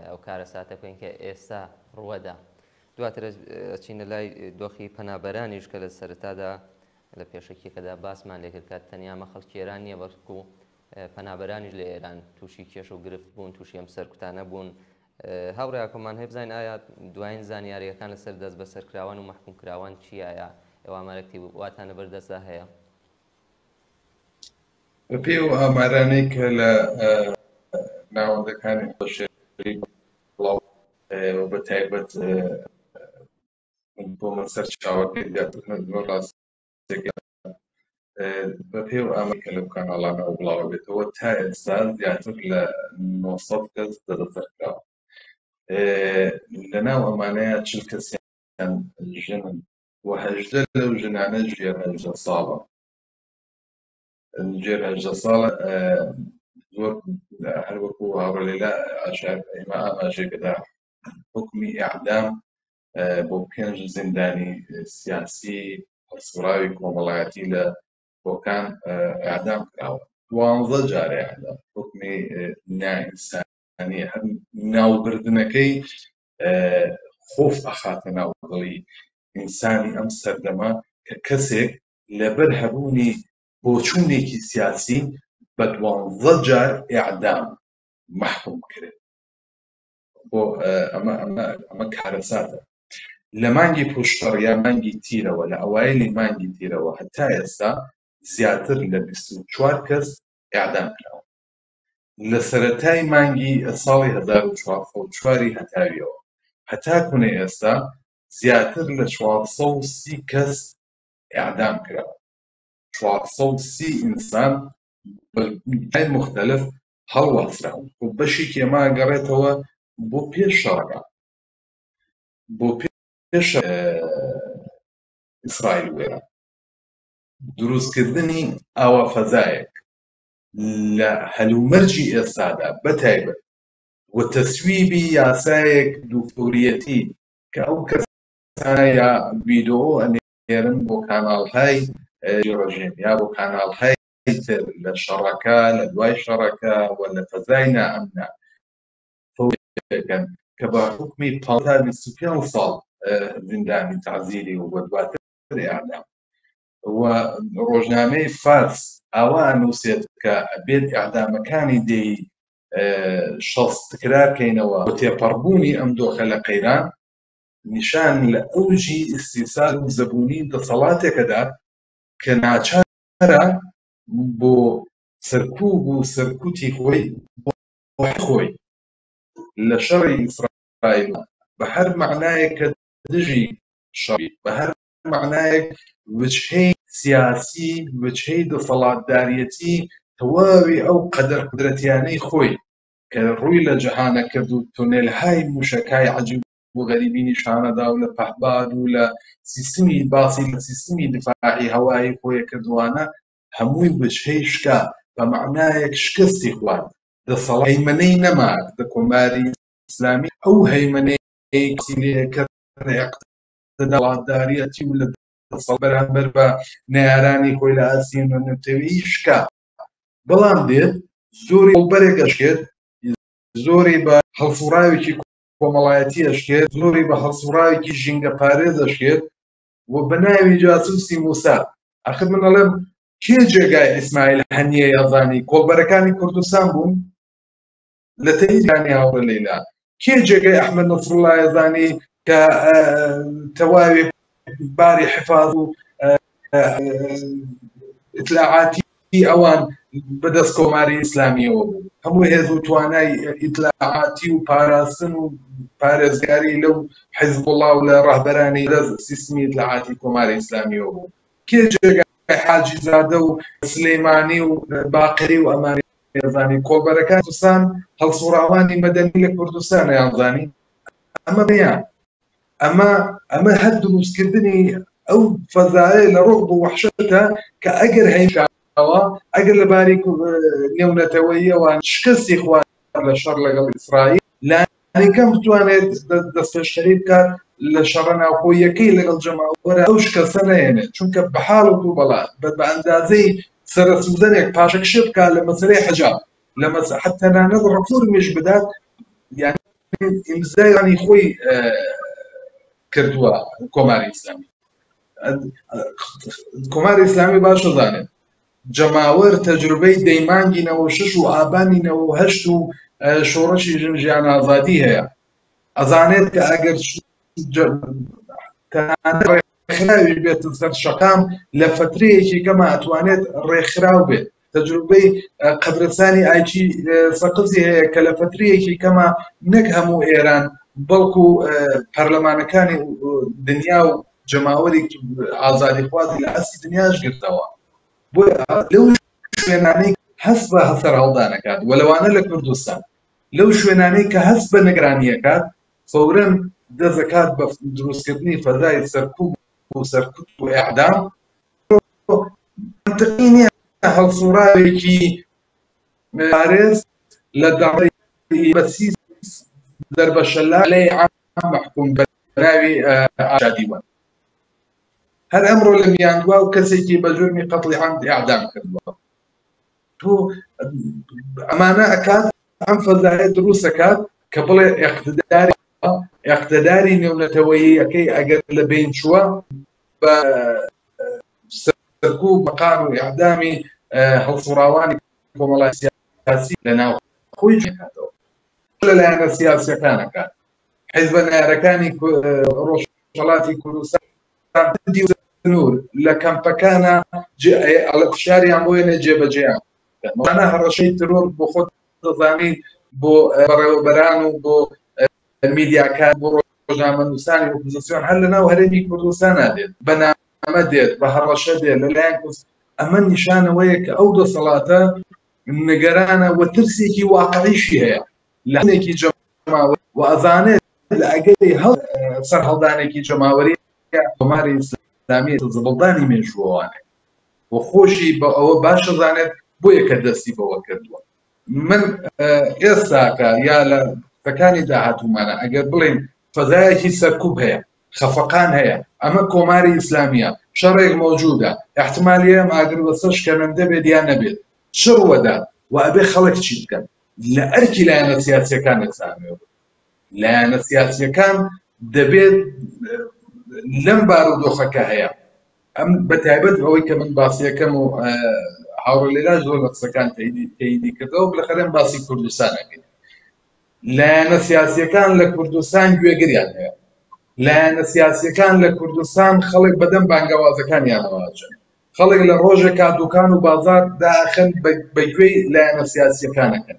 A: ئەو کارەساتە بکەین کە ئێستا ڕووەدا، دواتر ئەچینە لای دۆخی پەنابەرانیش کە لە سەرەتادا لە پێشەکیەکەدا باسمان لێکرد کە تەنیا ئەمە خەڵکی ئێران نییە بەڵکو پەنابەرانیش لە ئێران تووشی کێشە و گرفت بوون، تووشی ئەم سەرکوتانە بوون. هاوڕێ ئاکۆمان هەیە بزانین ئایا دوایین زانیارییەکان لەسەر دەستبەسەرکراوان و مەحکومکراوان چییە؟ ئایا ئێوە ئامارێکی واتان لەبەر دەستدا هەیە؟
C: بەپێی ئەو ئامارانەی کە لە ناوەندەکانی بەشێری بڵاو و بە تایبەت بۆ من سەرچاوەکەی زیاتر خوێندنەوە ڕاستیەکە بەپێی ئەو ئامارەی کە لەو کاناڵانەوە بڵاوە بێتەوە تا ئێستا زیاتر لە 900 کەس دەستبەسەر کراوە. لەناو ئەمانەیە 40 کەسیان ژنن و 18 لەو ژنانە ژێر 18 ساڵە. ژێر 18 ساڵە زۆر هەروەکو هاوڕێ لەیلا ئێمە ئاماژەی پێدا حکومی ئیعدام بۆ پێنج زیندانی سیاسی هەڵسوڕاوی کۆمەڵایەتی لە بۆکان ئیعدام کراوە، دوانزە جار ئیعدام، حوکمی نائینسانی، هەر ناوبردنەکەی خۆف ئەخاتە ناو دڵی ئینسانی ئەم سەردەمە کە کەسێک لەبەر هەبوونی بۆچوونێکی سیاسی بە دوانزە جار ئیعدام مەحکوم بکرێت. بۆ ئەمە ئەمە ئەمە کارەساتە. لە مانگی پووشپەڕ یا مانگی تیرەوە، لە ئەوایلی مانگی تیرەوە هەتا ئێستا زیاتر لە 24 کەس ئیعدام کراون. لە سەرەتای مانگی ساڵی 1404 ی هەتاویەوە هەتا کونە ئێستا زیاتر لە 430 کەس ئیعدام کراون. 430 ئینسان بە جای موختەلف هەڵواسراون. خۆ بەشێکی ئەمە ئەگەڕێتەوە بۆ پێش شەڕەکە، بۆ پێش ئیسرائیل و ئێران. دروستکردنی ئاوا فەزایەک لە هەلومەرجی ئێستادا بە تایبەت و تەسویبی یاسایەک دووفەوریەتی کە ئەو کەسانە یا ڤیدۆ ئەنێرن بۆ کاناڵهای ڕژێم یا بۆ کاناڵهای تر لە شەڕەکە، لە دوای شەڕەکە و لە فەزای نائەمنا فەوریەکەن کە بە حوکمی 15 تا 25 ساڵ زیندانی تەعزیری و دواتر ئیعدام. و ڕۆژنامەی فارس ئاوا ئەنووسێت کە ئەبێت ئیعدامەکانی دێی 60 تکرار کەینەوە. بۆ تێپەڕبوونی ئەم دۆخە لە قەیران نیشان لە ئەوجی ئیستیسال و زەبوونی دەسەڵاتێکەدات کە ناچارە بۆ سەرکوب و سەرکوتی خۆی بۆ خۆی لە شەڕی ئیسرائیل بە هەر مەعنایەک کە دژی شەڕ بە هەر مەعنایەک وجهەی سیاسی، وجهەی دەسەڵاتداریەتی تەواوی ئەو قەدەر قودرەتیانەی خۆی کە ڕووی لە جەهانە کرد و تونێلهای موشەکای عەجیب و غەریبی نیشانەدا و لە پەهباد و لە سیستمی باسی لە سیستمی دفاعی هەوایی خۆی کردوانە هەمووی وجهەی شکا، بە مەعنایەک شکستی خوارد، دەسەڵات هەیمەنەی نەما لە کۆماری ئیسلامی، ئەو هەیمەنەی کە دەسەڵاتداریەتی و لە دەسەڵات بەرامبەر بە نەیارانی خۆی لە ئاستی نەتەوەیی شکا، بەڵام دێت زۆری بەرێک ئەشکێت، زۆری بە هەڵسوڕاوێکی کۆمەڵایەتی ئەشکێت، زۆری بە هەڵسوڕاوێکی ژینگە پارێز ئەشکێت و بە ناوی جاسوسی موساد. ئەخر من ئەڵێم کێ جێگای ئیسماعیل هەنیە یازانی؟ کۆڵبەرەکانی کوردستان بوون لە تەیرانی هاوڕێ لەیلا. کێ جێگای ئەحمەد نەسروڵڵا یەزانی کە تەواوی باری حفاظ و ئیتلاعاتی ئەوان بەدەست کۆماری ئیسلامیەوە بوو؟ هەموو هێز و توانای ئیتلاعاتی و پاراستن و پارێزگاری لەو حیزبوڵڵا و لە ڕەهبەرانی دەست سیستمی ئیتلاعاتی کۆماری ئیسلامیەوە بوو. کێ جێگای حاجی زادە و سلەیمانی و باقری و ئەمانی زانی؟ کۆڵبەرەکان کوردستان، هەڵسوڕاوانی مەدەنی لە کوردستان یانزانی؟ ئەمە نییە. ئەمە هەر دروستکردنی ئەو فەزایە لە ڕۆح بۆ وەحشەتە کە ئەگەر هەیشاوە، ئەگەر لە باری نێونەتەوەییەوە شکستی خوارد لە شەڕ لەگەڵ ئیسرائیل، لانیکەم بتوانێت دەستپێشخەری بکات لە شەڕە ناوخۆییەکەی لەگەڵ جەماوەرە ئەو شکەستە نەهێنێت، چونکە بە حاڵ و بەڵا بە ئەندازەی سەرە سوزەنێک پاشەکشێ بکات لە مەسەلەی حەجاب، لە مەسە حەتە تەنانەت ڕفۆرمیش بدات، یعنی ئیمزای خۆی کردووە کۆماری ئیسلامی. کۆماری ئیسلامی باش دەزانێت جەماوەر تەجروبەی دەیمانگی 96 و ئابانی 98 و شۆڕشی ژن ژیان ئازادی هەیە، ئەزانێت کە ئەگەر ڕێکخراوی بێت سەر شەقام لە فترەیەکی کەمە ئەتوانێت ڕێکخراو بێت. تەجروبەی قەبرستانی ئایچی سەقزی هەیە کە لە فترەیەکی کەمە نەک هەموو ئێران بەڵکو پەرلەمانەکانی دنیا و جەماوەری ئازادیخوازی لە ئاستی دنیاش گرتەوە. بۆیە لەو شوێنانەی هەست بە سەرهەڵدانەکات و لەوانە لە کوردستان، لەو شوێنانەی کە هەست بە نگرانیەکات فەورەن دەزەکات بە دروستکردنی فەزای سەرکوب و سەرکوت و ئیعدام. منطقی نییە هەڵسوڕاوێکی پارێز لە دەڕی بەسی دەربەشەلا لەی عام مەحکوم بە ناوی ئازادی وە. هەر ئەمڕۆ لە میاندواو کەسێکی بە جورمی قەتڵی عەمد ئیعدام کردووە. تۆ ئەمانە ئەکات ئەم فەزایە دروست ئەکات کە بڵێ ئیقتداری ئیقتداری نێونەتەوەییەکەی ئەگەر لە بین چووە بە سەرکوب مەقام و ئیعدامی هەڵسوڕاوانی کۆمەڵای سیاسی لە ناو خۆی کاتەوە لە لایەنە سیاسیەکانەکە حیزبە نارەکانی ڕۆژهەڵاتی کوردستان سنوور لە کەمپەکانە فشاریان بۆ یەنێ جێبەجێیان ئەمانە هەڕەشەی ترۆر بۆ خۆت دەزانی بۆ بەڕێوەبەران و بۆ میدیاکان بۆ ڕۆژنامەنووسانی ئۆپۆزیسیۆن هەر لەناو هەرێمی کوردستانە دێت بە نامە دێت بە هەڕەشە دێت لەلایەن کەس ئەمە نیشانەوەیە کە ئەو دەسەڵاتە نگەرانە و ترسێکی واقعیشی هەیە لە هەندێکی جەماوەر و ئەزانێت لە ئەگەری هەڵ سەرهەڵدانێکی جەماوەری کۆماری ئیسلامی زبڵدانی مێژووەوانێ و خۆشی بە ئەوە باش دەزانێت بۆیە کە دەستی بەوە کردووە من ئێستاکە یا لە قسەکانی داهاتوومانە ئەگەر بڵێین فەزایەکی سەرکوب هەیە خەفەقان هەیە ئەمە کۆماری ئیسلامیە شەڕێک مەوجودە احتمالیە ئەم ئاگربەستە شکەنەندە بێت یان نەبێت چ ڕوەدات و ئەبێ خەڵک چی بکەن لە ئەرکی لایەنە سیاسیەکان ئێستا لایەنە سیاسیەکان دەبێت لەم بارودۆخەکە هەیە ئەم بە تایبەت ئەوەی کە من باسیەکەم و هاوڕێ لێرا زۆر لە قسەکان تەیدی کردەوە بلەخەرێن باسی کوردستان ئەکەین لایەنە سیاسیەکان لە کوردستان گوێگریان هەیە لایەنە سیاسیەکان لە کوردستان خەڵک بەدەم بانگەوازەکانیانەوە ئەچن خەڵک لە ڕۆژێکا دوکان و بازار داخن بە گوێی لایەنە سیاسیەکانەکەن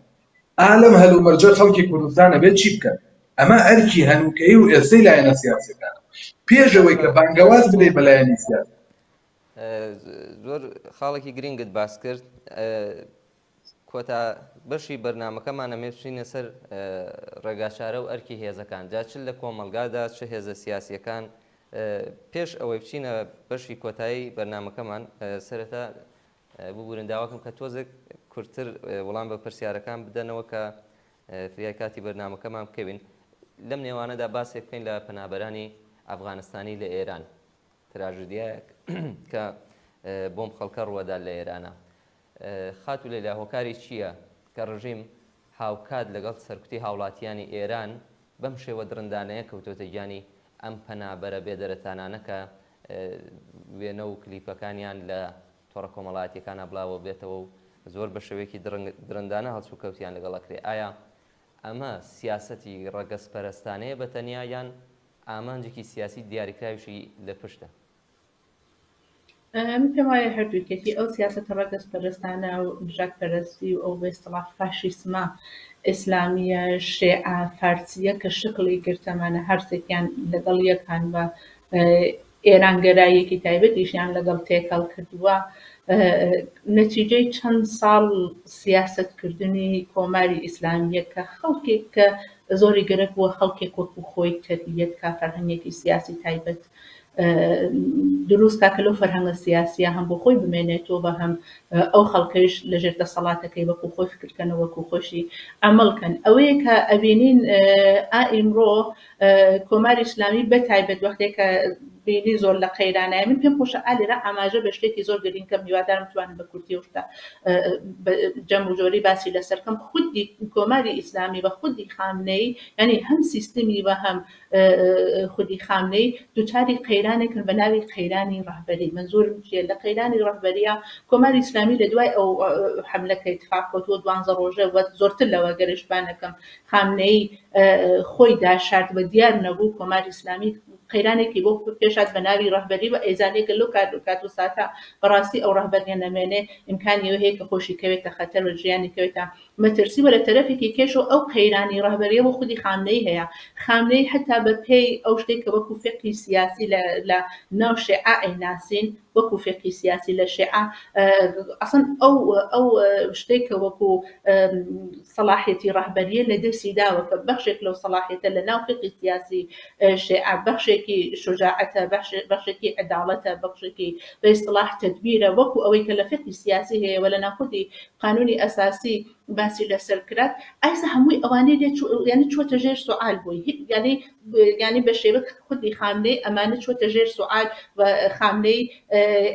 C: ئا لەم هەلومەرجە خەڵکی کوردستان ئەبێت چی بکەن؟ ئەمە ئەرکی هەنووکەیی و ئێستەی لایەنە سیاسیەکانە پێش ئەوەی کە بانگەواز بدەی بە لایەنی سیاسی.
A: زۆر خاڵێکی گرینگت باس کرد. کۆتا بەشی بەرنامەکەمان ئەمێ بچینە سەر ڕێگاچارە و ئەرکی هێزەکان جا چ لە کۆمەڵگادا چ هێزە سیاسیەکان پێش ئەوەی بچینە بەشی کۆتایی بەرنامەکەمان سەرەتا ببورن داواکەم کە تۆزێک کورتتر وڵام بە پرسیارەکان بدەنەوە کە فریای کاتی بەرنامەکەمان بکەوین لەم نێوانەدا باسێک بکەین لە پەنابەرانی ئەفغانستانی لە ئێران تراژدیایەک کە بۆم خەڵکە ڕووەدات لە ئێرانە خاتوو لەیلا هۆکاری چییە کە ڕژیم هاوکات لەگەڵ سەرکوتی هاوڵاتیانی ئێران بەم شێوە دڕندانەیە کەوتۆتە گیانی ئەم پەنابەرە بێدەرەتانانە کە وێنە و کلیپەکانیان لە تۆڕە کۆمەڵایەتیەکانا بڵاوە بێتەوە و زۆر بە شێوەیەکی درندانە هەڵسوکەوتیان لەگەڵ ئەکرێ ئایا ئەمە سیاسەتی ڕەگەزپەرستانەیە بە تەنیا یان ئامانجێکی سیاسی دیاریکراویشی لە پشتە؟
B: من پێم وایە هەردووکێتی ئەو سیاسەتە ڕەگەزپەرستانە و نژادپەرستی و ئەو بە ئیستڵاح فاشیسمە ئیسلامییە شێعە فارسییە کە شکڵی گرتەمانە هەرسێکیان لەگەڵ یەکان و ئێرانگەراییەکی تایبەتیشیان لەگەڵ تێکەڵ کردووە نەتیجەی چەند ساڵ سیاسەتکردنی کۆماری ئیسلامییە کە خەڵکێک کە زۆری گەرەک بووە خەڵکێک وەکو خۆی تەربیەت کا فەرهەنگێکی سیاسی تایبەت دروست کا کە لەو فەرهەنگە سیاسیە هەم بۆ خۆی بمێنێتەوە و هەم ئەو خەڵکەیش لەژێر دەسەڵاتەکەی وەکو خۆی فکر کەن و وەکو خۆشی عەمەڵ کەن. ئەوەیە کە ئەبینین ئا ئیمڕۆ کۆماری ئیسلامی بە تایبەت وەختێ کە بینی زۆر لە قەیرانایە من پێم خۆشە ئا لێرە ئاماژە بە شتێکی زۆر گرینگ کەم هیوادارم بتوانم بە کورتی ئەو شتە بە جەم و جۆری باسی لەسەر کەم خودی کۆماری ئیسلامی و خودی خامنەیی یانی هەم سیستمی و هەم خودی خامنەیی دوچاری قەیرانێکن بە ناوی قەیرانی ڕەهبەری مەنزورم چیە لە قەیرانی ڕەهبەریە کۆماری ئیسلامی لە دوای ئەو حەملە کە ئیتفاق کەوتووە دوانزە ڕۆژە و زۆرتر لەوە گەر اشتباه نەکەم خامنەیی خۆی داشارد و دیار نەبوو کۆماری ئیسلامی قەیرانێکی بۆ پێشات بە ناوی ڕەهبەری و ئەیزانێ کە لەو کات و ساتە بەڕاستی ئەو ڕەهبەریە نەمێنێ ئیمکانی ئەوە هەیە کە خۆشی کەوێتە خەتەر و ژیانی کەوێتە مەترسی وە لە تەرەفێکی کەشەوە ئەو قەیرانی ڕەهبەریە بۆ خودی خامنەیی هەیە خامنەیی حەتا بە پێی ئەو شتەی کە وەکو فیقهی سیاسی لە لە ناو شێعە ئەیناسین وەکو فیقهی سیاسی لە شێعە ئەسڵەن ئەو ئەو شتەی کە وەکو سەڵاحیەتی ڕەهبەریە لە دەستی داوە کە بەخشێک لەو سەڵاحیەتە لە ناو فیقهی سیاسی شێعە بەخشێکی شوجاعەتە بەخشێکی عەداڵەتە بەخشێکی بە ئیستڵاح تەدبیرە وەکو ئەوەی کە لە فیقهی سیاسی هەیە وە لە ناو خودی قانونی ئەساسی باسی لەسەر کرا ئایسا هەمووی ئەوانەی لێ چوو یانی چووەتە ژێر سوعال بۆی یانی. یانی بە شێوەک خودی خامنەی ئەمانە چۆتە ژێر سوعال و خامنەی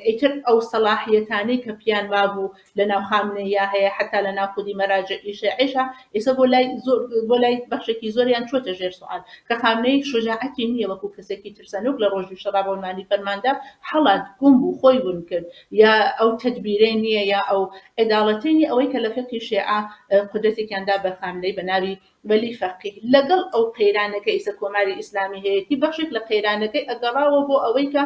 B: ئیتر ئەو سەلاحیەتانەی کە پیان وابوو لە ناو خامنەییا هەیە حتا لە ناو خودی مەراجعی شیعیشا ئێستا بۆ لای زۆر بۆ لای بەخشێکی زۆریان چۆتە ژێر سوعال کە خامنەی شوجاعەتی نییە وەکو کەسێکی ترسەنۆک لە ڕۆژی شەڕا بە عنوانی فەرماندە هەڵات گوم بوو خۆی ون کرد یا ئەو تەدبیرەی نییە یا ئەو عەداڵەتەی نییە ئەوەی کە لە فیقهی شیعە قودرەتێکیان دا بە خامنەی بە ناوی وەلی فەقیه لەگەڵ ئەو قەیرانە کە ئیسە کۆماری ئیسلامی هەیەتی بەخشێک لە قەیرانەکەی ئەگەڕاوە بۆ ئەوەی کە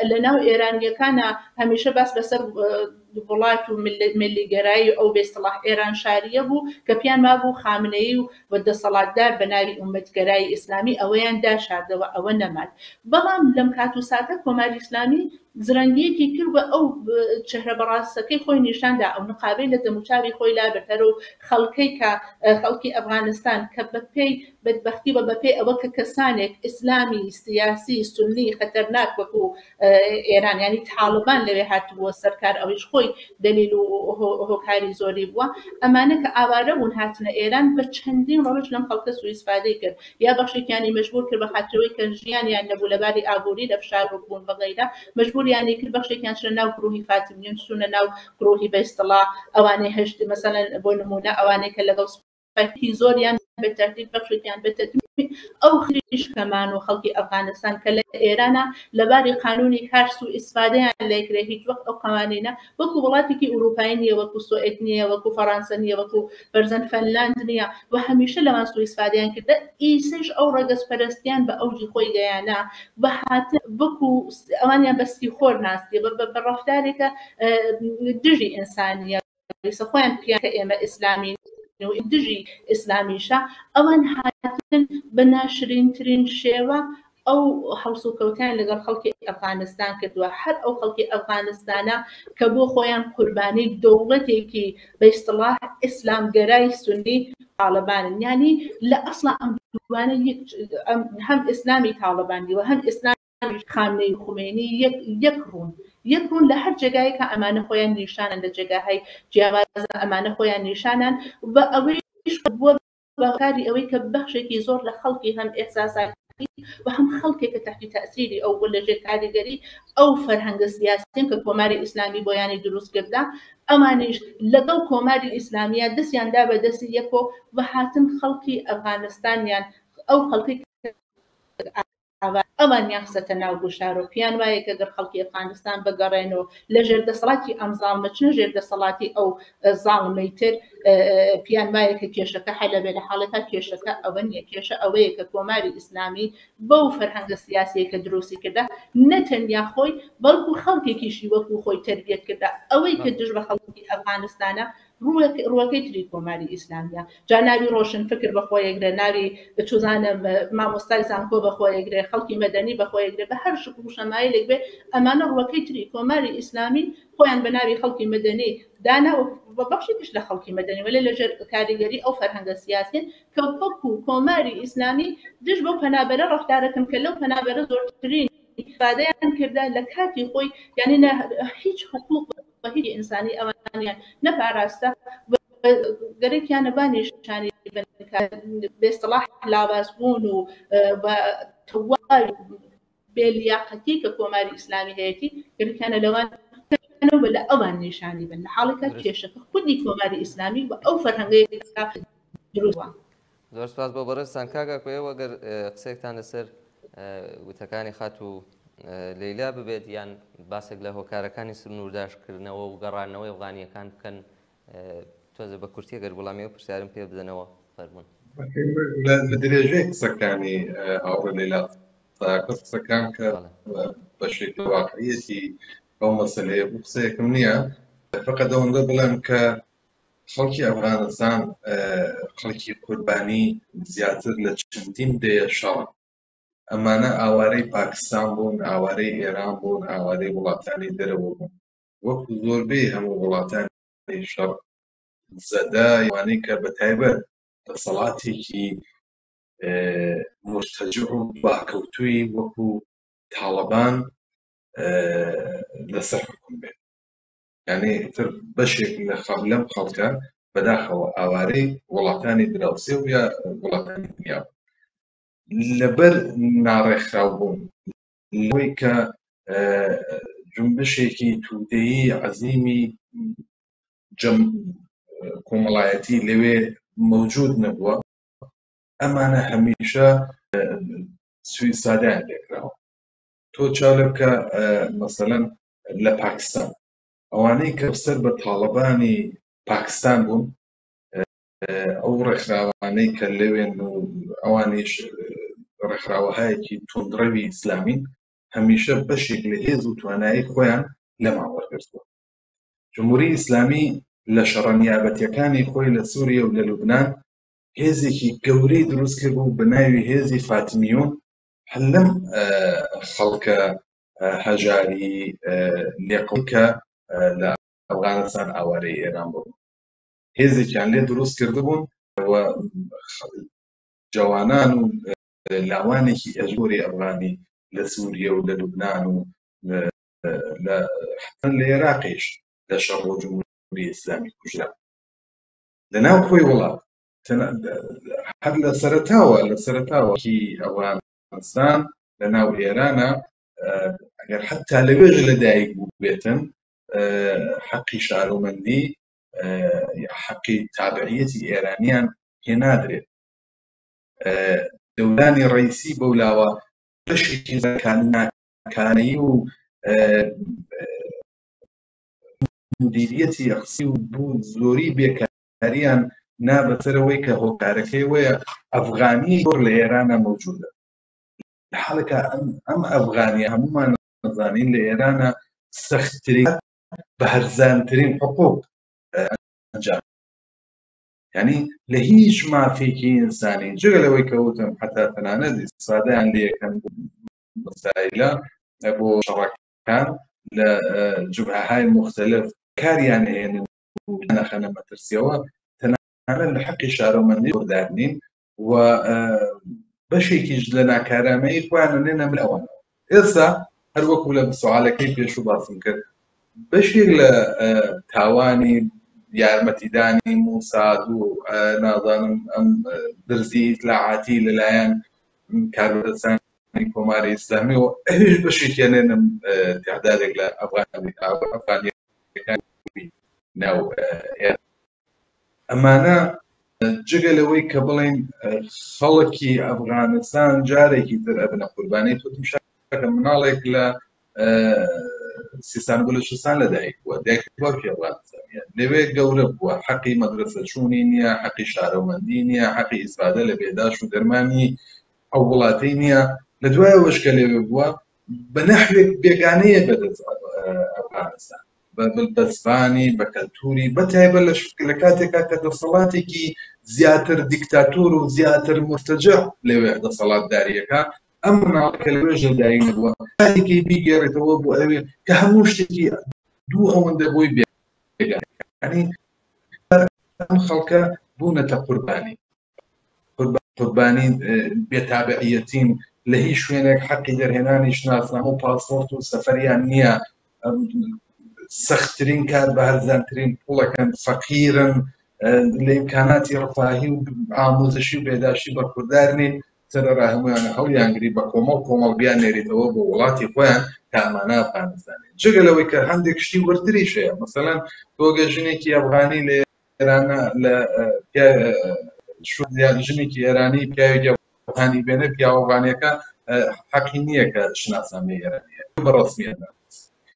B: لە ناو ئێرانییەکانا هەمیشە باس لەسەر وڵات و ملیگەرایی و ئەو بێ سڵاح ئێرانشارییە بوو کە پیان وابوو خامنەیی و دەسەڵاتدار بە ناوی ئوممەتگەرایی ئیسلامی ئەوەیان داشاردەوە ئەوە نەمات بەڵام لەم کات و ساتە کۆماری ئیسلامی زرەنگیەکی کرد و ئەو چهرە بەڕاستەکەی خۆی نیشان دا، ئەو نقابەی لە دەموچاوی خۆی لابرد، هەر ئەو خەڵکەی کە خەڵکی ئەفغانستان کە بە پێی بەدبەختی و بە پێی ئەوە کە کەسانێک ئیسلامی سیاسی سوننی خەتەرناک وەکوو ئێران یانی تاڵبان لەوێ هاتبووە سەر کار ئەویش خۆی دەلیل و هۆکاری زۆری بووە ئەمانە کە ئاوارە بوون هاتنە ئێران بە چەندین ڕەوش لەم خەڵکە سوئیسفادەی کرد یا بەخشێکیانی مەجبوور کرد بە خاترەوەی کە ژیانیان نەبوو لە باری ئابووری لە فشار بوون و غەیرە مەجبووریانی کرد بەخشێکیان چنە ناو گرووهی فاتمیون چوونە ناو گرووهی بە ئیستڵاح ئەوانەی هەشت مەسەلەن بۆ نموونە ئەوانەی کە لەگەڵ سوپای زۆریان بە تەهدید بەخشێکیان بە تەدمیر ئەو خریشکەمان و خەڵکی ئەفغانستان کە لە ئێرانە لە باری قانوونی کار سوء ئیسفادەیان لێکرێ هیچ وەخت ئەو قەوانینە وەکو وڵاتێکی ئورووپایی نییە وەکو سۆئێد نییە وەکو فەڕانسە نییە وەکو بەرزەن فەنلاند نییە و هەمیشە لەوان سوئیسفادەیان کردە ئیسەیش ئەو ڕەگەزپەرستیان بە ئەوجی خۆی گەیانە بە هاتن وەکو ئەوانیان بە سیخۆر ناسیە بە ڕەفتارێکە دژی ئینسانیە ئیسە خۆیان پیان کە ئێمە ئیسلامین و دژی ئیسلامیشە ئەوان هاتن بە ناشرینترین شێوە ئەو هەڵسوکەوتەیان لەگەڵ خەڵکی ئەفغانستان کردووە، هەر ئەو خەڵکی ئەفغانستانە کە بۆ خۆیان قوربانی دەوڵەتێکی بە ئیستڵاح ئیسلامگەرای سوننی تاڵەبانن، یانی لە ئەسڵا ئەم دووانە یەک هەم ئیسلامی تاڵەبانی و هەم ئیسلامی خامنەیی و خومەینی یەک یەک ڕوون یەک ڕوون لە هەر جێگایەکا ئەمانە خۆیان نیشانن لە جێگاهای جیاوازا ئەمانە خۆیان نیشانان و ئەوەیش بووە بە هۆکاری ئەوەی کە بەخشێکی زۆر لە خەڵکی هەم ئێحساساتی و هەم خەڵکێک کە تەحتی تەئسیری ئەو و لە ژێر کاریگەری ئەو فەرهەنگە سیاسیەن کە کۆماری ئیسلامی بۆیانی دروست کردە ئەوانیش لەگەڵ کۆماری ئیسلامیە دەستیان دا بە دەستی یەکۆ و هاتن خەڵکی ئەفغانستانیان ئەو خەڵکەی کە ئەوانیان خستە ناو گوشار و پێیان وایە کە گەر خەڵکی ئەفغانستان بگەڕێن و لە ژێر دەسەڵاتی ئەم زاڵمە چنە ژێر دەسەڵاتی ئەو زاڵمەی تر پێیان وایە کە کێشەکە حەلە بێ لە حاڵێکا کێشەکە ئەوە نییە کێشە ئەوەیە کە کۆماری ئیسلامی بەو فەرهەنگە سیاسیە کە دروستی کردە نە تەنیا خۆی بەڵکو خەڵکێکیشی وەکو خۆی تەربیەت کردە ئەوەی کە دژ بە خەڵکی ئەفغانستانە ڕووەکەی تری کۆماری ئیسلامیە جا ناوی ڕۆشن فکر بە خۆیەگرێ ناوی چوزانم مامۆستای زانکۆ بە خۆیەگرێ خەڵکی مەدەنی بە خۆیەگرێ بە هەر شکڵ و شەمایلێک بێ ئەمانە ڕووەکەی تری کۆماری ئیسلامی خۆیان بە ناوی خەڵکی مەدەنی دانا و بەخشێکیش لە خەڵکی مەدەنی وەلێ لەژێر کاریگەری ئەو فەرهەنگە سیاسیەن کە وەکو کۆماری ئیسلامی دژ بەو پەنابەرە ڕەفتارەکەن کە لەو پەنابەرە زۆرترین ئیسفادەیان کردە لە کاتی خۆی یانی نە هیچ حقوق و هیچ ئینسانی ئەوانیان نەپاراستە و گەرەکیانە با نیشانی بن کە بێستڵاح لاواز بوون و و تەواوی بێلیاقەتی کە کۆماری ئیسلامی هەیەتی گەرەکیانە لەوان و لە ئەوان نیشانی بن لە حاڵێکا کێشەکە خودی کۆماری ئیسلامی و ئەو فەرهەنگەیە کە دروست بووە.
A: زۆر سپاس بۆ بەڕێزتان کاک ئاکۆ ئێوە گەر قسەیەکتان لەسەر وتەکانی خاتوو لەیلا ببێت یان باسێک لە هۆکارەکانی سنوورداشکردنەوە و گەڕانەوەی ئەفغانییەکان بکەن تۆزە بە کورتی گەر وەڵامی ئەو پرسیارم پێ بدەنەوە فەرموون.
C: لە درێژەی قسەکانی هاوڕێ لەیلا قسەکان کە بەشێک لە واقعیەتی ئەو مەسەلەیە بوو قسەیەکم نییە فقط ئەوەندە بڵێم کە خەڵکی ئەفغانستان خەڵکی قوربانی زیاتر لە چەندین دەیە شەڕن. ئەمانە ئاوارەی پاکستان بوون، ئاوارەی ئێران بوون، ئاوارەی وڵاتانی دەرەوە بوون. وەکو زۆربەی هەموو وڵاتانی شەڕ زەدە ئەوانەی کە بە تایبەت دەسەڵاتێکی مورتەجع و دواکەوتووی وەکو تاڵەبان لەسەر حکوم بێت. یانێ ئیتر بەشێک لە لەم خەڵکە بەداخەوە ئاوارەی وڵاتانی دراوسێ و یا وڵاتانی دنیا بوون. لەبەر ناڕێکخراو بوون لەوەی کە جونبشێکی تودەیی عەزیمی جەم کۆمەڵایەتی لەوێ مەوجود نەبووە ئەمانە هەمیشە سویسادیان لێکراوە تۆ چاو لێ بکە مەسەلەن لە پاکستان ئەوانەی کە سەر بە تاڵەبانی پاکستان بوون ئەو ڕێکخراوانەی کە لەوێن و ئەوانیش ڕێکخراوەهایەکی توندڕەوی ئیسلامین هەمیشە بەشێک لە هێز و توانایی خۆیان لەمان وەرگرتووە جمهوری ئیسلامی لە شەڕە نیابەتیەکانی خۆی لە سووریە و لە لوبناان هێزێکی گەورەی دروست کرد بوو بە ناوی هێزی فاتمیون هەر لەم خەڵکە هەژاری لێقەوکە لە ئەفغانستان ئاوارەی ئێران بوون هێزێکیان لێ دروست کردبوون و جوانان و لاوانێکی ئەژۆری ئەفغانی لە سووریە و لە لوبناان و لە لە عێراقیش لە شەڕ بۆ جمهوری ئیسلامی کوژرا لە ناو خۆی وڵات هەر لە سەرەتاوە لە سەرەتاوە کی ئەفغانستان لە ناو ئێرانە ئەگەر حتا لەوێژ لەدایک بوو بێتن حەقی شارۆمەندی حەقی تابعیەتی ئێرانیان پێ نادرێت دەورانی ڕئیسی بەولاوە بەشێکی ناکانەیی و مدیریەتی ئەقسی و بوو زۆری بێکاریان نا بەسەرەوەی کە هۆکارەکەی وەیە ئەفغانی زۆر لە ئێرانە مەوجودە لە حاڵێکا ئەم ئەفغانیە هەمومان نەزانین لە ئێرانە سەختترین بە هەرزانترین حقوق ئەنجام یعنی لە هیچ مافێکی ئینسانی جگە لەوەی کە وتم حتا تەنانەت ئیسفادەیان لێکەن مەسائلە بۆ شەڕەکان لە جبهەهای مختلف کاریان هێنن و نەخەنە مەترسیەوە تەنانەت لە حەقی شارۆمەندی بردار نین و بەشێکیش لە ناکارامەیی خۆیان نێنە من ئەوان ئێستا هەروەکو لە سوالەکەی پێشوو باسم کرد بەشێک لە تاوانی یارمەتیدانی موساد و نازانم ئەم درزی ئیتلاعاتی لەلایەن کاربەدەستانی کۆماری ئیسلامی و ئەویش بەشێکیان نێنم تعدادێک لە ئەفغانی ئەفغانیەکان ناو ئەمانە جگە لەوەی کە بڵێن خەڵکی ئەفغانستان جارێکی تر ئەبنە قوربانی تۆ تمشاکە مناڵێک لە سیستان بلوچستان لەدایک بووە دایک باوکی ئەفغانستانیە لەوێ گەورە بووە حەقی مەدرەسە چوونی نییە حەقی شارۆمەندی نییە حەقی ئیسفادە لە بێداش و دەرمانی ئەو وڵاتەی نییە لە دوایەوەش کە لەوێ بووە بە نەحوێک بێگانەیە بەدەست ئەفغانستان بە زمانی بە کەلتوری بە تایبەت لە لە کاتێکا کە دەسەڵاتێکی زیاتر دیکتاتۆر و زیاتر مرتەجع لەوێ دەسەڵاتداریەکە ئەم مناڵە کە لەوێش لەدایک بووە کاتێکی بیگێڕێتەوە بۆ ئەوێ کە هەموو شتێکی دوو ئەوەندە بۆی بێگانە ئەم خەڵکە بوونەتە قوربانی قوربانی بێتابعیەتین لە هیچ شوێنێک حەقی دەرهێنانی شناسنامە و پاسپۆرت و سەفەریان نییە سەختترین کار بە هەرزانترین پوڵەکەن فەقیرن لە ئیمکاناتی ڕفاهی و ئاموزشی و بێداشتی بەرخوردار نین سەرەڕا هەموویان هەڵیانگری بە کۆمەڵ کۆمەڵ بیان نێریتەوە بۆ وڵاتی خۆیان کە ئەمانە ئەفغانستانێ جگە لەوەی کە هەندێک شتی وردتریش هەیە مەسەلەن تۆ گەر ژنێکی ئەفغانی لە ئێرانە لە ژنێکی ئێرانی پیاوێکی ئەفغانی بێنێ پیاوە ئەفغانیەکە حەقی نییە کە شناسنامەی ئێرانیە بە ڕەسمیەت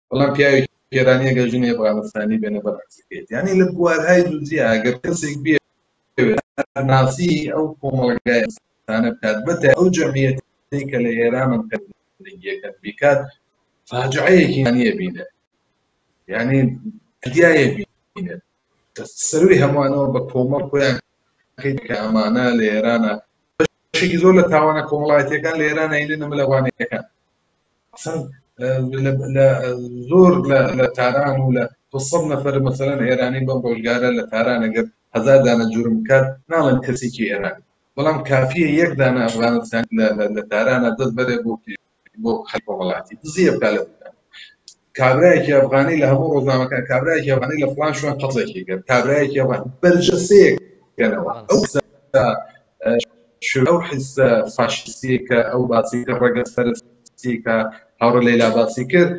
C: بەڵام پیاوێکی ئێرانیە گە ژنی ئەفغانستانی بێنە بەرعکسەکەیت یعنی لە بوارهای دوزیە ئەگەر کەسێک بێ ناسی ئەو کۆمەڵگای ئەنە بکات بەتە ئەو جەمعیەتەی کە لە ئێرانن کە زندگیەکەن بیکات فاجعەیەکی نییە بینێت یعنی دیایە بینێت سەروی هەمووانەوە بە کۆمەڵ خۆیان کە ئەمانە لە ئێرانە بەشێکی زۆر لە تاوانە کۆمەڵایەتیەکان لە ئێران ئەیلێنە ملەوانەکان لە زۆر لە تاران و لە 200 نەفەر مەسەلەن ئێرانی بەم ڕۆژگارە لە تاران ئەگەر هەزار دانە جورم بکات ناڵێن کەسێکی ئێرانی بەڵام کافیە یەک دانە ئەفغانستان لە تارانە دەست بەرێ بۆ بۆ خەڵکی وڵاتی دزیە بکات لە دوکان کابرایەکی ئەفغانی لە هەموو ڕۆژنامەکان کابرایەکی ئەفغانی لە فڵان شوێن قەتڵێکی کرد کابرایەکی ئەفغانی بەرجەسەیەک کەنەوە ئەو ئەو حیزە فاشیستیە کە ئەو باسی کرد، ڕەگەزپەرستی کە هاوڕێ لەیلا باسی کرد،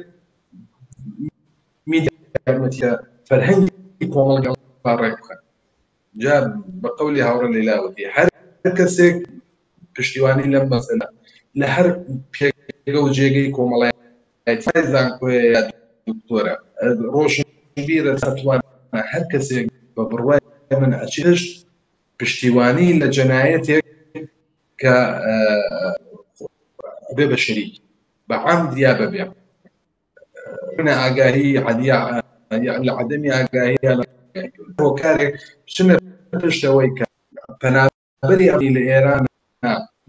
C: میدیا یارمەتیە فەرهەنگی کۆمەڵگا ڕێک بخەن. جا بە قەولی هاوڕێ لەیلا وتی هەر کەسێک پشتیوانی لەم مەسەلە لە هەر پێگە و جێگەی کۆمەڵایەتی زانکۆیە یا دکتۆرە ڕۆشنبیرە تەتوانە هەر کەسێک بە بڕوای من ئەچێت پشتیوانی لە جەنایەتێک کە ئەبێ بە شەریک بە عەمد یا بە بێ نە ئاگاهی عەدیا لە عەدەمی ئاگاهی یا لە هۆکارێک بچنە پشتەوەی کە پەنابەری ئەمنی لە ئێران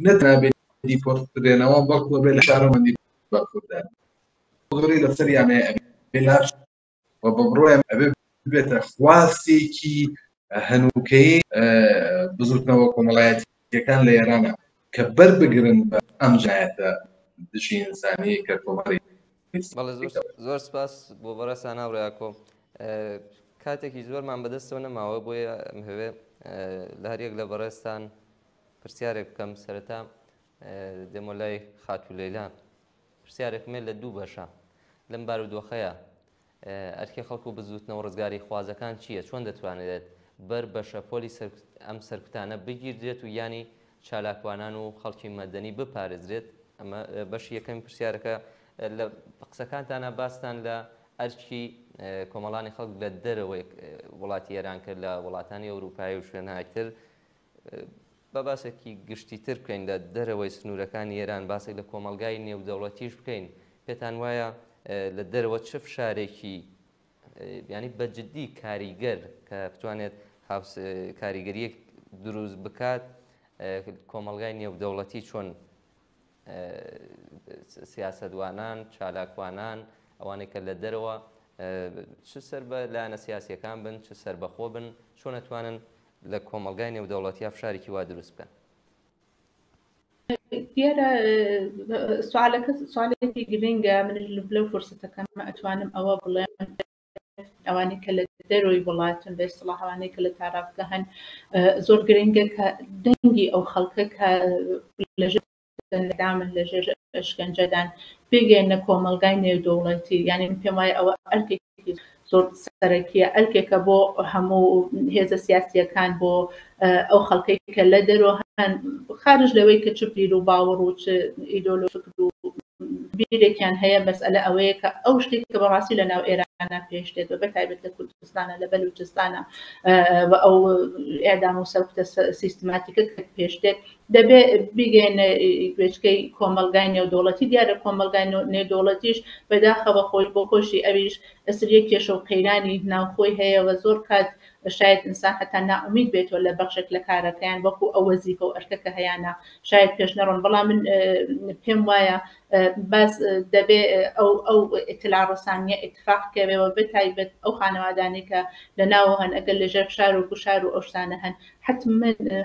C: نەتنابێت دیپۆرت بدرێنەوە بەڵکو ئەبێ لە شارۆمەندی بەرخوردار زۆری لەسەریان هەیە ئەبێ لا و بە بڕوای ئەبێ ببێتە خواستێکی هەنووکەی بزوتنەوە کۆمەڵایەتیەکان لە ئێرانە کە بەر بگرن بە ئەم جنایەتە دژی ئینسانی کە کۆماری
A: بەڵێ زۆر سپاس بۆ بەڕێزتان هاوڕێ ئاکۆ. کاتێکی زۆرمان بەدەستەوە نەماوە بۆیە ئەمهەوێ لە هەریەک لە بەڕێزتان پرسیارێک بکەم. سەرەتا دێمە لای خاتوو لەیلا. پرسیارێکم هەیە لە دوو بەشە. لەم بارودۆخەیە ئەرکی خەڵک و بزووتنەوە ڕزگاریخوازەکان چییە؟ چۆن دەتوانرێت بەر بە شەپۆلی ئەم سەرکوتانە بگیردرێت و گیانی چالاکوانان و خەڵکی مەدەنی بپارێزرێت؟ ئەمە بەشی یەکەمی پرسیارەکە. لە قسەکانتانا باستان لە ئەرکی کۆمەڵانی خەڵک لە دەرەوەی وڵاتی ئێران کرد، لە وڵاتانی ئەوروپایی و شوێنهای تر. با باسێکی گشتیتر بکەین لە دەرەوەی سنوورەکانی ئێران، باسێک لە کۆمەڵگای نێودەوڵەتیش بکەین. پێتان وایە لە دەرەوە چ فشارێکی یانی بە جدی کاریگەر کە بتوانێت کاریگەریەک دروست بکات کۆمەڵگای نێودەوڵەتی چۆن سیاسەتوانان، چالاکوانان، ئەوانەی کە لە دەرەوە چ سەر بە لایەنە سیاسیەکان بن چ سەربەخۆ بن چۆن ئەتوانن لە کۆمەڵگای نێودەوڵەتیا فشارێکی وا دروست بکەن؟
B: دیارە سوالەکە سوالێکی گرنگە، من لەو فرسەتەکەمە ئەتوانم ئەوە بڵێم ئەوانەی کە لە دەرۆی وڵاتن، بە ئیستڵاح ئەوانەی کە لە تاراوگە هەن، زۆر گرنگە کە دەنگی ئەو خەڵکە کە لە ژێر دامن لە ژێر ئەشکەنجەدان بگەینە کۆمەڵگای نێودەوڵەتی. یعنی من پێم وایە ئەوە ئەرکێکی زۆر سەرەکیە، ئەرکێکە بۆ هەموو هێزە سیاسیەکان، بۆ ئەو خەڵکەی کە لە دەرۆ هەن، خارج لەوەی کە چ بیر و باوەڕ و چ ئیدۆلۆژی فکر و بیرێکیان هەیە. مەسئلە ئەوەیە کە ئەو شتێک کە بەڕاستی لە ناو ئێرانە پێش دێت و بە تایبەت لە کوردستانە، لە بەلوچستانە و ئەو ئێعدام و سەرکوتە سیستماتیکە کە پێش دێت دەبێ بیگەینە گوێچکەی کۆمەڵگای نێودەوڵەتی. دیارە کۆمەڵگای نێودەوڵەتیش بەداخەوە خۆی بۆ خۆشی ئەویش ئەسریە کێشە و قەیرانی ناوخۆی هەیە و زۆر کات شاید ئینسان هەتا نائومید بێتەوە لە بەخشێک لە کارەکەیان وەکو ئەو وەزیفە و ئەرکە کە هەیانە شاید پێش نەڕۆن. بەڵام من پێم وایە باس دەبێ ئەو ئیتلاع ڕەسانیە ئیتفاق کەوێەوە، بە تایبەت ئەو خانەوادانەی کە لە ناوە هەن ئەگەر لەژێر فشار و گوشار و ئەو شتانە هەن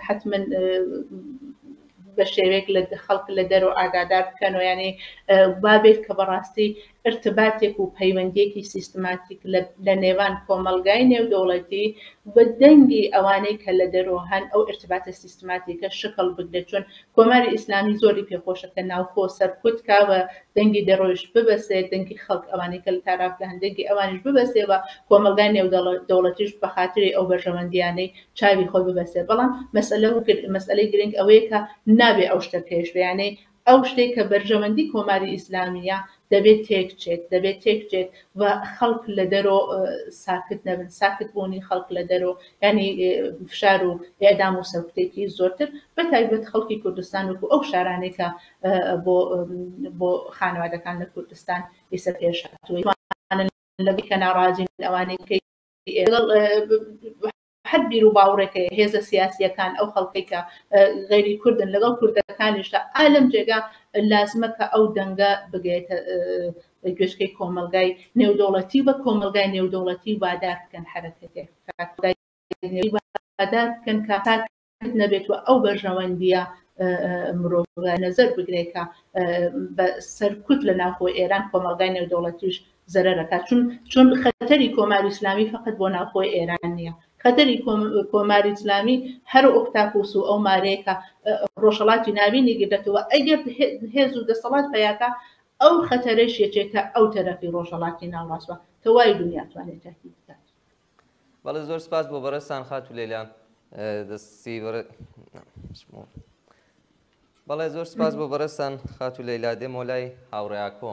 B: حتمما بە شێوەیەک لە خەڵک لە دەرەوە ئاگادار بکەنەوە. یعنی وابێت کە بەڕاستی ارتباتێک و پەیوەندیەکی سیستماتیک لە نێوان کۆمەڵگای نێودەوڵەتی و دەنگی ئەوانەی کە لە دەرەوە هەن ئەو ارتباتە سیستماتیکە شکڵ بگرێت. چون کۆماری ئیسلامی زۆری پێخۆشە کە ناوخۆ سەرکوت کا و دەنگی دەرۆیش ببەسێت، دەنگی خەڵک ئەوانەی کە لە تاراوگە هەن دەنگی ئەوانیش ببەسێ و کۆمەڵگای نێودەوڵەتیش بە خاتری ئەو بەرژەوەندیانەی چاوی خۆی ببەسێ. بەڵام مەسئلەی گرنگ ئەوەیە کە نابێ ئەو شتە پێش بێ، یانێ ئەو شتێک کە بەرژەوەندی کۆماری ئیسلامیە دەبێت تێک چێت، دەبێت تێک چێت و خەڵک لە دەرۆ ساکت نەبن. ساکت بوونی خەڵک لە دەرۆ یعنی فشار و ئێعدام و سەرکوتێکی زۆرتر، بە تایبەت خەڵکی کوردستان وەکو ئەو شارانەی کە بۆ خانەوادەکان لە کوردستان ئیسە پێش هاتووە لەگەڵ کە ناڕازین ئەوانەی کە لەگەڵ هەر بیر و باوڕێک هەیە، هێزە سیاسییەکان، ئەو خەڵکەی کە غەیری کوردن لەگەڵ کوردەکانیشدا، ئا لەم جێگا لازمە کە ئەو دەنگە بگەیەتە گوێچکەی کۆمەڵگای نێودەوڵەتی و کۆمەڵگای نێودەوڵەتی وادار بکەن حەرەکەتێک وادار بکەن کە ساکت نەبێت و ئەو بەرژەوەندییە مرۆڤ نەزەر بگرێت کە بە سەرکوت لە ناوخۆی ئێران کۆمەڵگای نێودەوڵەتیش زەرەرەکات، چون خەتەری کۆماری ئیسلامی فقط بۆ ناوخۆی ئێران نییە. خەتەری کۆماری ئیسلامی هەر ئۆختاپوس و ئەو مارەیە کە ڕۆژهەڵاتی ناوینی گرتەوە، ئەگەر هێز و دەسەڵات پیاکە ئەو خەتەرەش یەکێکە ئەو تەرەفی ڕۆژهەڵاتی ناوەڕاستوە تەوای دنیا توانێت تهدید بکات.
A: بەڵێ زۆر سپاس بۆ بەڕێزتان خاتوو لەیلا دەستی بەڕێ بەڵێ زۆر سپاس بۆ بەڕێزتان خاتوو لەیلا دێمەوە لای هاوڕێ ئاکۆ.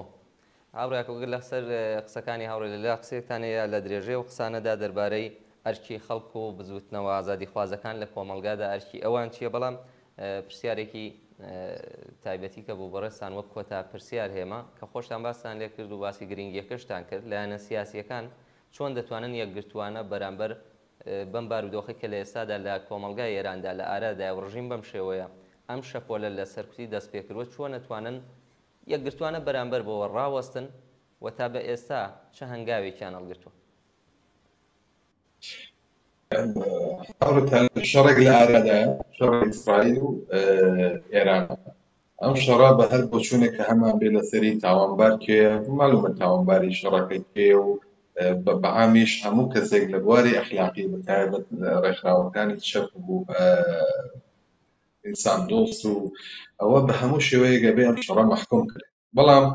A: هاوڕێ ئاکۆ گەر لەسەر قسەکانی هاوڕێ لەیلا قسەیەکتان هەیە لە درێژەی ئەو قسانەدا دەربارەی ئەرکی خەڵک و بزووتنەوە ئازادیخوازەکان لە کۆمەڵگادا ئەرکی ئەوان چییە بەڵام پرسیارێکی تایبەتی کە بۆ بەڕێزتان وەک کۆتا پرسیار هێما کە خۆشتان باستان لێ کرد و باسی گرنگیەکەشتان کرد لایەنە سیاسیەکان چۆن دەتوانن یەکگرتووانە بەرامبەر بەم بارودۆخەی کە لە ئێستادا لە کۆمەڵگای ئێراندا لە ئارادایە و ڕژیم بەم شێوەیە ئەم شەپۆلە لە سەرکوتی دەستپێکردووە چۆن ئەتوانن یەکگرتووانە بەرامبەر بەوە ڕاوەستن و تا بە ئێستا چ هەنگاوێکیان هەڵگرتووە؟
C: شەڕێک لە ئارادایە، شەڕی ئیسرائیل و ئێران. ئەم شەڕە بە هەر بۆچوونێک کە هەمان بێ لەسەری تاوانبار کێیە، مەعلومە تاوانباری شەڕەکە کێیە و بە عامیش هەموو کەسێک لە بواری ئەخلاقی بە تایبەت ڕێکخراوەکانی چەپ و ئینسان دۆست و ئەوە بە هەموو شێوەیەک ئەبێ ئەم شەڕە مەحکوم کرێت. بەڵام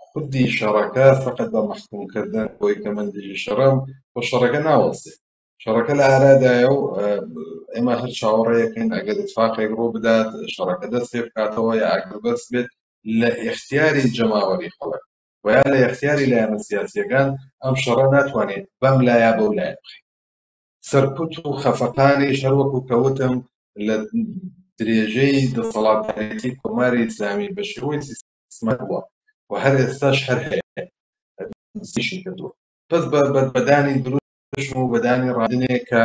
C: خودی شەڕەکە فقط بە مەحکومکردن بۆی کە من دژی شەڕم بۆ شەڕەکە ناوەستێ. شەڕەکە لە ئارادایە و ئێمە هەر چاوەڕێیەکەین ئەگەر اتفاقێک ڕوو بدات شەڕەکە دەست پێ بکاتەوە یا ئەگەر بەس بێت لە ئیختیاری جەماوەری خەڵک و یا لە ئیختیاری لایەنە سیاسیەکان ئەم شەڕە ناتوانێت بەم لایا بەو لایە بخەین. سەرکوت و خەفەقانیش هەروەکو کە وتم لە درێژەی دەسەڵاتدارێتی کۆماری ئیسلامی بە شێوەی سیستماتیک بووە و هەر ئێستاش هەر هەیە دەستیشی کردووە بەس بە بەدانی دروشم و بەدانی ڕادنێک کە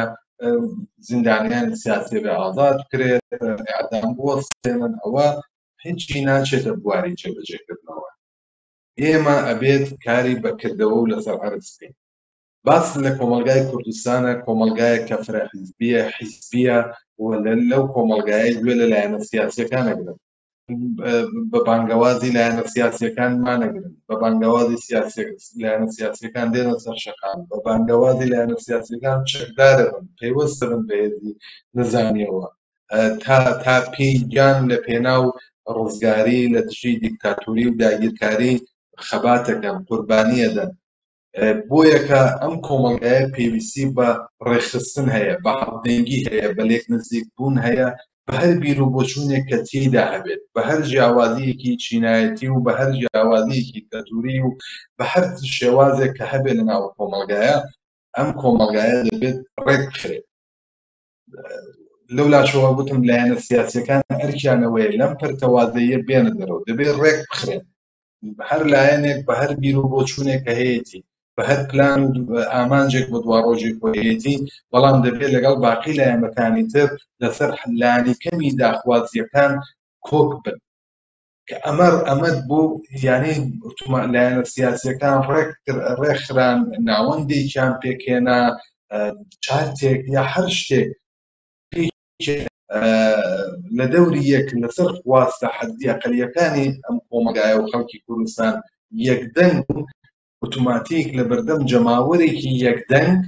C: زیندانیان سیاسی بێ ئازاد بکرێت ئەعدام بوەستێنن ئەوە هیچی ناچێتە بواری جێبەجێکردنەوە. ئێمە ئەبێت کاری بەکردەوە و لەسەر عەرز بکەین. باس لە کۆمەڵگای کوردستانە، کۆمەڵگایەک کە فرە حیزبیە، حیزبیە و لەو کۆمەڵگایە گوێ لە لایەنە سیاسیەکان ئەگرن، بە بانگەوازی لایەنە سیاسیەکان مانەگرن، بە بانگەوازی لایەنە سیاسیەکان دێنە سەر شەقام، بە بانگەوازی لایەنە سیاسیەکان چەکدارەبن، پەیوەستەبن بە هێزی نزامیەوە تا تا پێی گیان لە پێناو ڕزگاری لە دژی دیکتاتۆری و داگیرکاری خەباتەکەن، قوربانیەدەن. بۆیە کە ئەم کۆمەڵگایە پێویستی بە ڕێکخستن هەیە، بە هاودەنگی هەیە، بە لێک نزیک بوون هەیە، بە هەر بیر و بۆچوونێک کە تێیدا هەبێت، بە هەر جیاوازییەکی چینایەتی و بە هەر جیاوازییەکی کەلتووری و بە هەر شێوازێک کە هەبێت لە ناو کۆمەڵگایە، ئەم کۆمەڵگایە دەبێت ڕێک بخرێت. لەولاشەوە گوتم لایەنە سیاسییەکان ئەرکیان ئەوەیە لەم پەرتەوازەییە بێنە دەرەوە، دەبێت ڕێک بخرێن. هەر لایەنێک بە هەر بیر و بۆچوونێک کە هەیەتی، بە هەر پلان و ئامانجێک بۆ دواڕۆژی خۆی هەیەتی، بەڵام دەبێت لەگەڵ باقی لایەنەکانی تر لەسەر لانیکەمی داخوازییەکان کۆک بن. کە ئەمە ئەمە بۆ یانەی لایەنە سیاسیەکان ڕێک ڕێکخران، ناوەندێکیان پێکهێنا، چارتێک یا هەر شتێک لە دەوری یەک لەسەر خواستە حەدی ئەقەلیەکانی ئەم کۆمەڵگایە و خەڵکی کوردستان یەکدەنگ بوون، ئۆتۆماتیک لە بەردەم جەماوەرێکی یەکدەنگ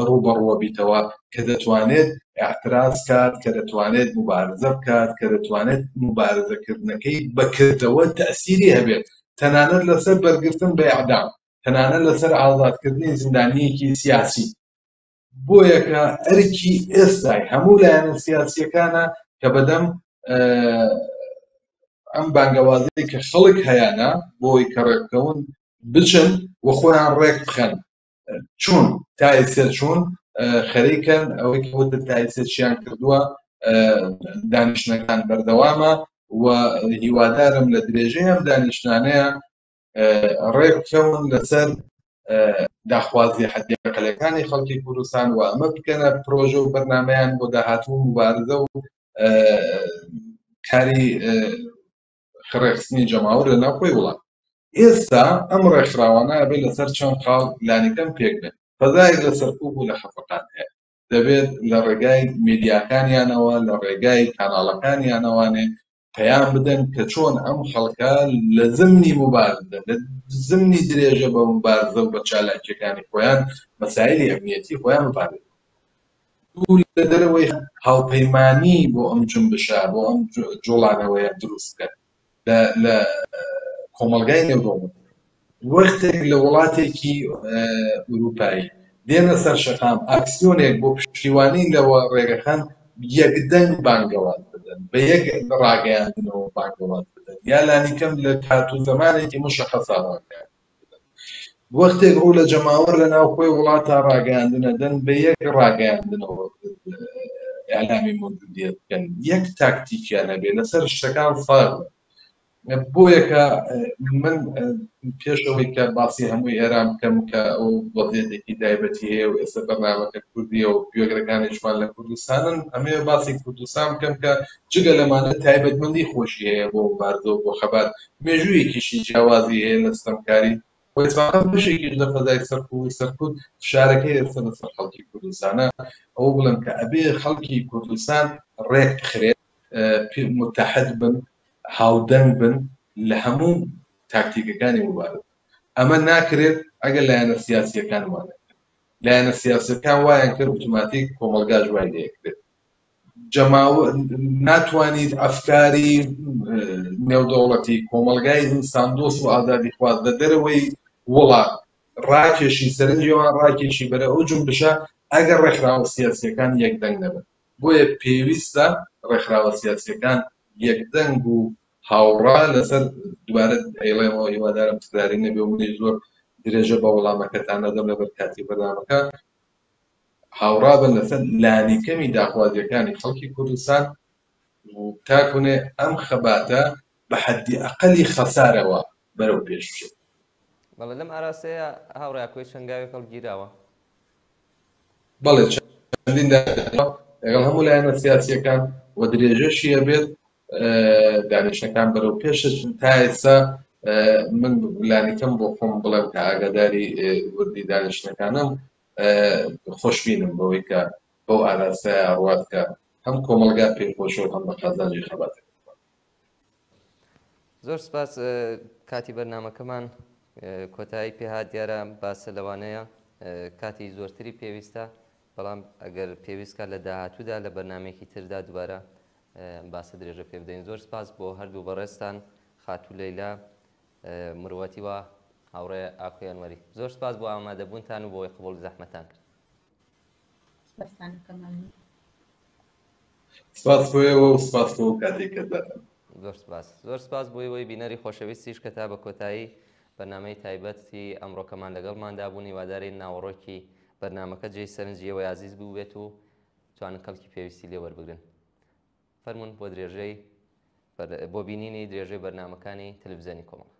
C: ڕووبەڕووە بیتەوە کە دەتوانێت اعتراض کات، کە دەتوانێت مبارزە بکات، کە دەتوانێت مبارزەکردنەکەی بەکردەوە تەئسیری هەبێت، تەنانەت لەسەر بەرگرتن بە ئیعدام، تەنانەت لەسەر ئازادکردنی زیندانییەکی سیاسی. بۆیە کە ئەرکی ئێستای هەموو لایەنە سیاسییەکانە کە بەدەم ئەم بانگەوازەی کە خەڵک هەیانە بۆی کە ڕێککەون بچن و خۆیان ڕێک بخەن. چون تا ئێستا چون خەریکن ئەوەی کە وتت تا ئێستا چیان کردووە، دانیشتنەکان بەردەوامە و هیوادارم لە درێژەی ئەم دانیشتانەیە ڕێک بکەون لەسەر داخوازی حەدیقەلەکانی خەڵکی کوردستان و ئەمە بکەنە پرۆژە و بەرنامەیان بۆ داهاتوو و مبارزە و کاری ڕێکخستنی جەماوەر لە ناوخۆی وڵات. ئێستا ئەم ڕێکخراوانە ئەبێت لەسەر چەند خاڵ لانیکەم پێک بێن. فەزایەک لە سەرکوب و لە خەفەقان هەیە. دەبێت لە ڕێگای میدیاکانیانەوە، لە ڕێگای کاناڵەکانیانەوانێ پەیام بدەن کە چۆن ئەم خەڵکە لە زمنی موبارزە، لە زمنی درێژە بە موبارزە و بە چالاکییەکانی خۆیان مەسایلی ئەمنیەتی خۆیان بپارێزن. دوو لە دەرەوەی هاوپەیمانی بۆ ئەم جونبشە، بۆ ئەم جوڵانەوەیە دروست بکەن لە لە کۆمەڵگای نێودەوڵەتی. وەختێک لە وڵاتێکی ئورووپایی دێنە سەر شەقام ئاکسیۆنێک بۆ پشتیوانی لەوە ڕێگەخەن یەکدەنگ بانگەواز بدەن، بە یەک ڕاگەیاندنەوە بانگەواز بدەن یا لانیکەم لە کات و زەمانێکی مشەخەسا ڕاگەیاندن بدەن. وەختێک ڕوو لە جەماوەر لە ناوخۆی وڵاتا ڕاگەیاندن ئەدەن بە یەک ڕاگەیاندنەوە ئیعلامی مەوجودیەت بکەن، یەک تاکتیکیان هەبێ لەسەر شتەکان ساغ بن. بۆیە کە من پێش ئەوەی کە باسی هەمووی ئێران بکەم کە ئەو وەزیەتێکی تایبەتی هەیە و ئێستا بەرنامەکە کوردیە و گوێگرەکانیشمان لە کوردستانن ئەمەوێ باسی کوردستان بکەم کە جگە لەمانە تایبەتمەندی خۆشی هەیە بۆ مبارزە و بۆ خەبات مێژوویەکیشی جیاوازی هەیە لە ستەمکاری و ئێستا بەشێکیش لە فەزای سەرکوت و سەرکوت فشارەکەی ئێستا لەسەر خەڵکی کوردستانە ئەوە بڵێم کە ئەبێ خەڵکی کوردستان ڕێک بخرێت متحد بن هاودەنگ بن لە هەموو تاکتیکەکانی موبارزە. ئەمە ناکرێت ئەگەر لایەنە سیاسییەکان وا نەکەن. لایەنە سیاسییەکان وایان کرد ئوتوماتیک کۆمەڵگاش وای لێکرێت. جەماوەر ناتوانیت ئەفکاری نێودەوڵەتی کۆمەڵگای ئینساندۆست و ئازادیخواز لە دەرەوەی وڵات ڕاکێشی سەرنجی ئەوان ڕاکێشی بەرە ئەو جونبشە ئەگەر ڕێکخراوە سیاسییەکان یەکدەنگ نەبن. بۆیە پێویستە ڕێکخراوە سیاسییەکان یەکدەنگ و هاوڕا لەسەر دوبارە ئەیڵێمەوە هیوادارم تکراری نەبێ و منیش زۆر درێژە بە وەڵامەکەتان نەدەم لەبەر کاتی بەرنامەکە هاوڕا بن لەسەر لانیکەمی داخوازیەکانی خەڵکی کوردستان و تاکونێ ئەم خەباتە بە حەدی ئەقەلی خەسارەوە بەرەو پێش بچێت.
A: بەڵێ لەم ئاراستەیە هاوڕێ ئاکۆی چەند گاوێک هەڵگیراوە؟
C: بەڵێ چەندین دانیشتنەوە لەگەڵ هەموو لایەنە سیاسییەکان و درێژەشی هەبێت دانیشتنەکان بەرەو پێش دەچن تا ئێستا من لانیکەم بۆ خۆم بڵێم کە ئاگاداری وردی دانیشتنەکانم خۆشبینم بەوەی کە بەو ئاراستەیە ڕوات کە هەم کۆمەڵگا پێی خۆشە و هەم بە قازانجی خەباتەکە.
A: زۆر سپاس کاتی بەرنامەکەمان کۆتایی پێهات دیارە ئەم باسە لەوانەیە کاتی زۆرتری پێویستە بەڵام ئەگەر پێویست کات لە داهاتوودا لە بەرنمێکی تردا دووبارە ئەم باسە درێژە پێ بدەین زۆر سپاس بۆ هەردوو بەڕێزتان خاتوو لەیلا مروەتی و هاوڕێ ئاکۆی ئەنوەری زۆر سپاس بۆ ئامادەبوونتان و بۆی قبوڵی زەحمەتان کرد.
B: سپاستان ئەکەم مەمنون.
C: سپاس بۆ ئێوە و سپاس بۆ ئەو کاتەی کە داتان.
A: زۆر سپاس. زۆر سپاس بۆ ئێوەی بینەری خۆشەویستیش کە تا بە کۆتایی بەرنامەی تایبەتی ئەمڕۆکەمان لەگەڵماندا بوون. هیوادارین ناوەڕۆکی بەرنامەکە جێی سەرنجی ئێوەی ئازیز بووبێت و بتوانن کەڵکی پێویستی لێ وەربگرن. فەرموون بۆ درێژەی بۆ بینینی درێژەی بەرنامەکانی تەلەفزیۆنی کۆمەڵە.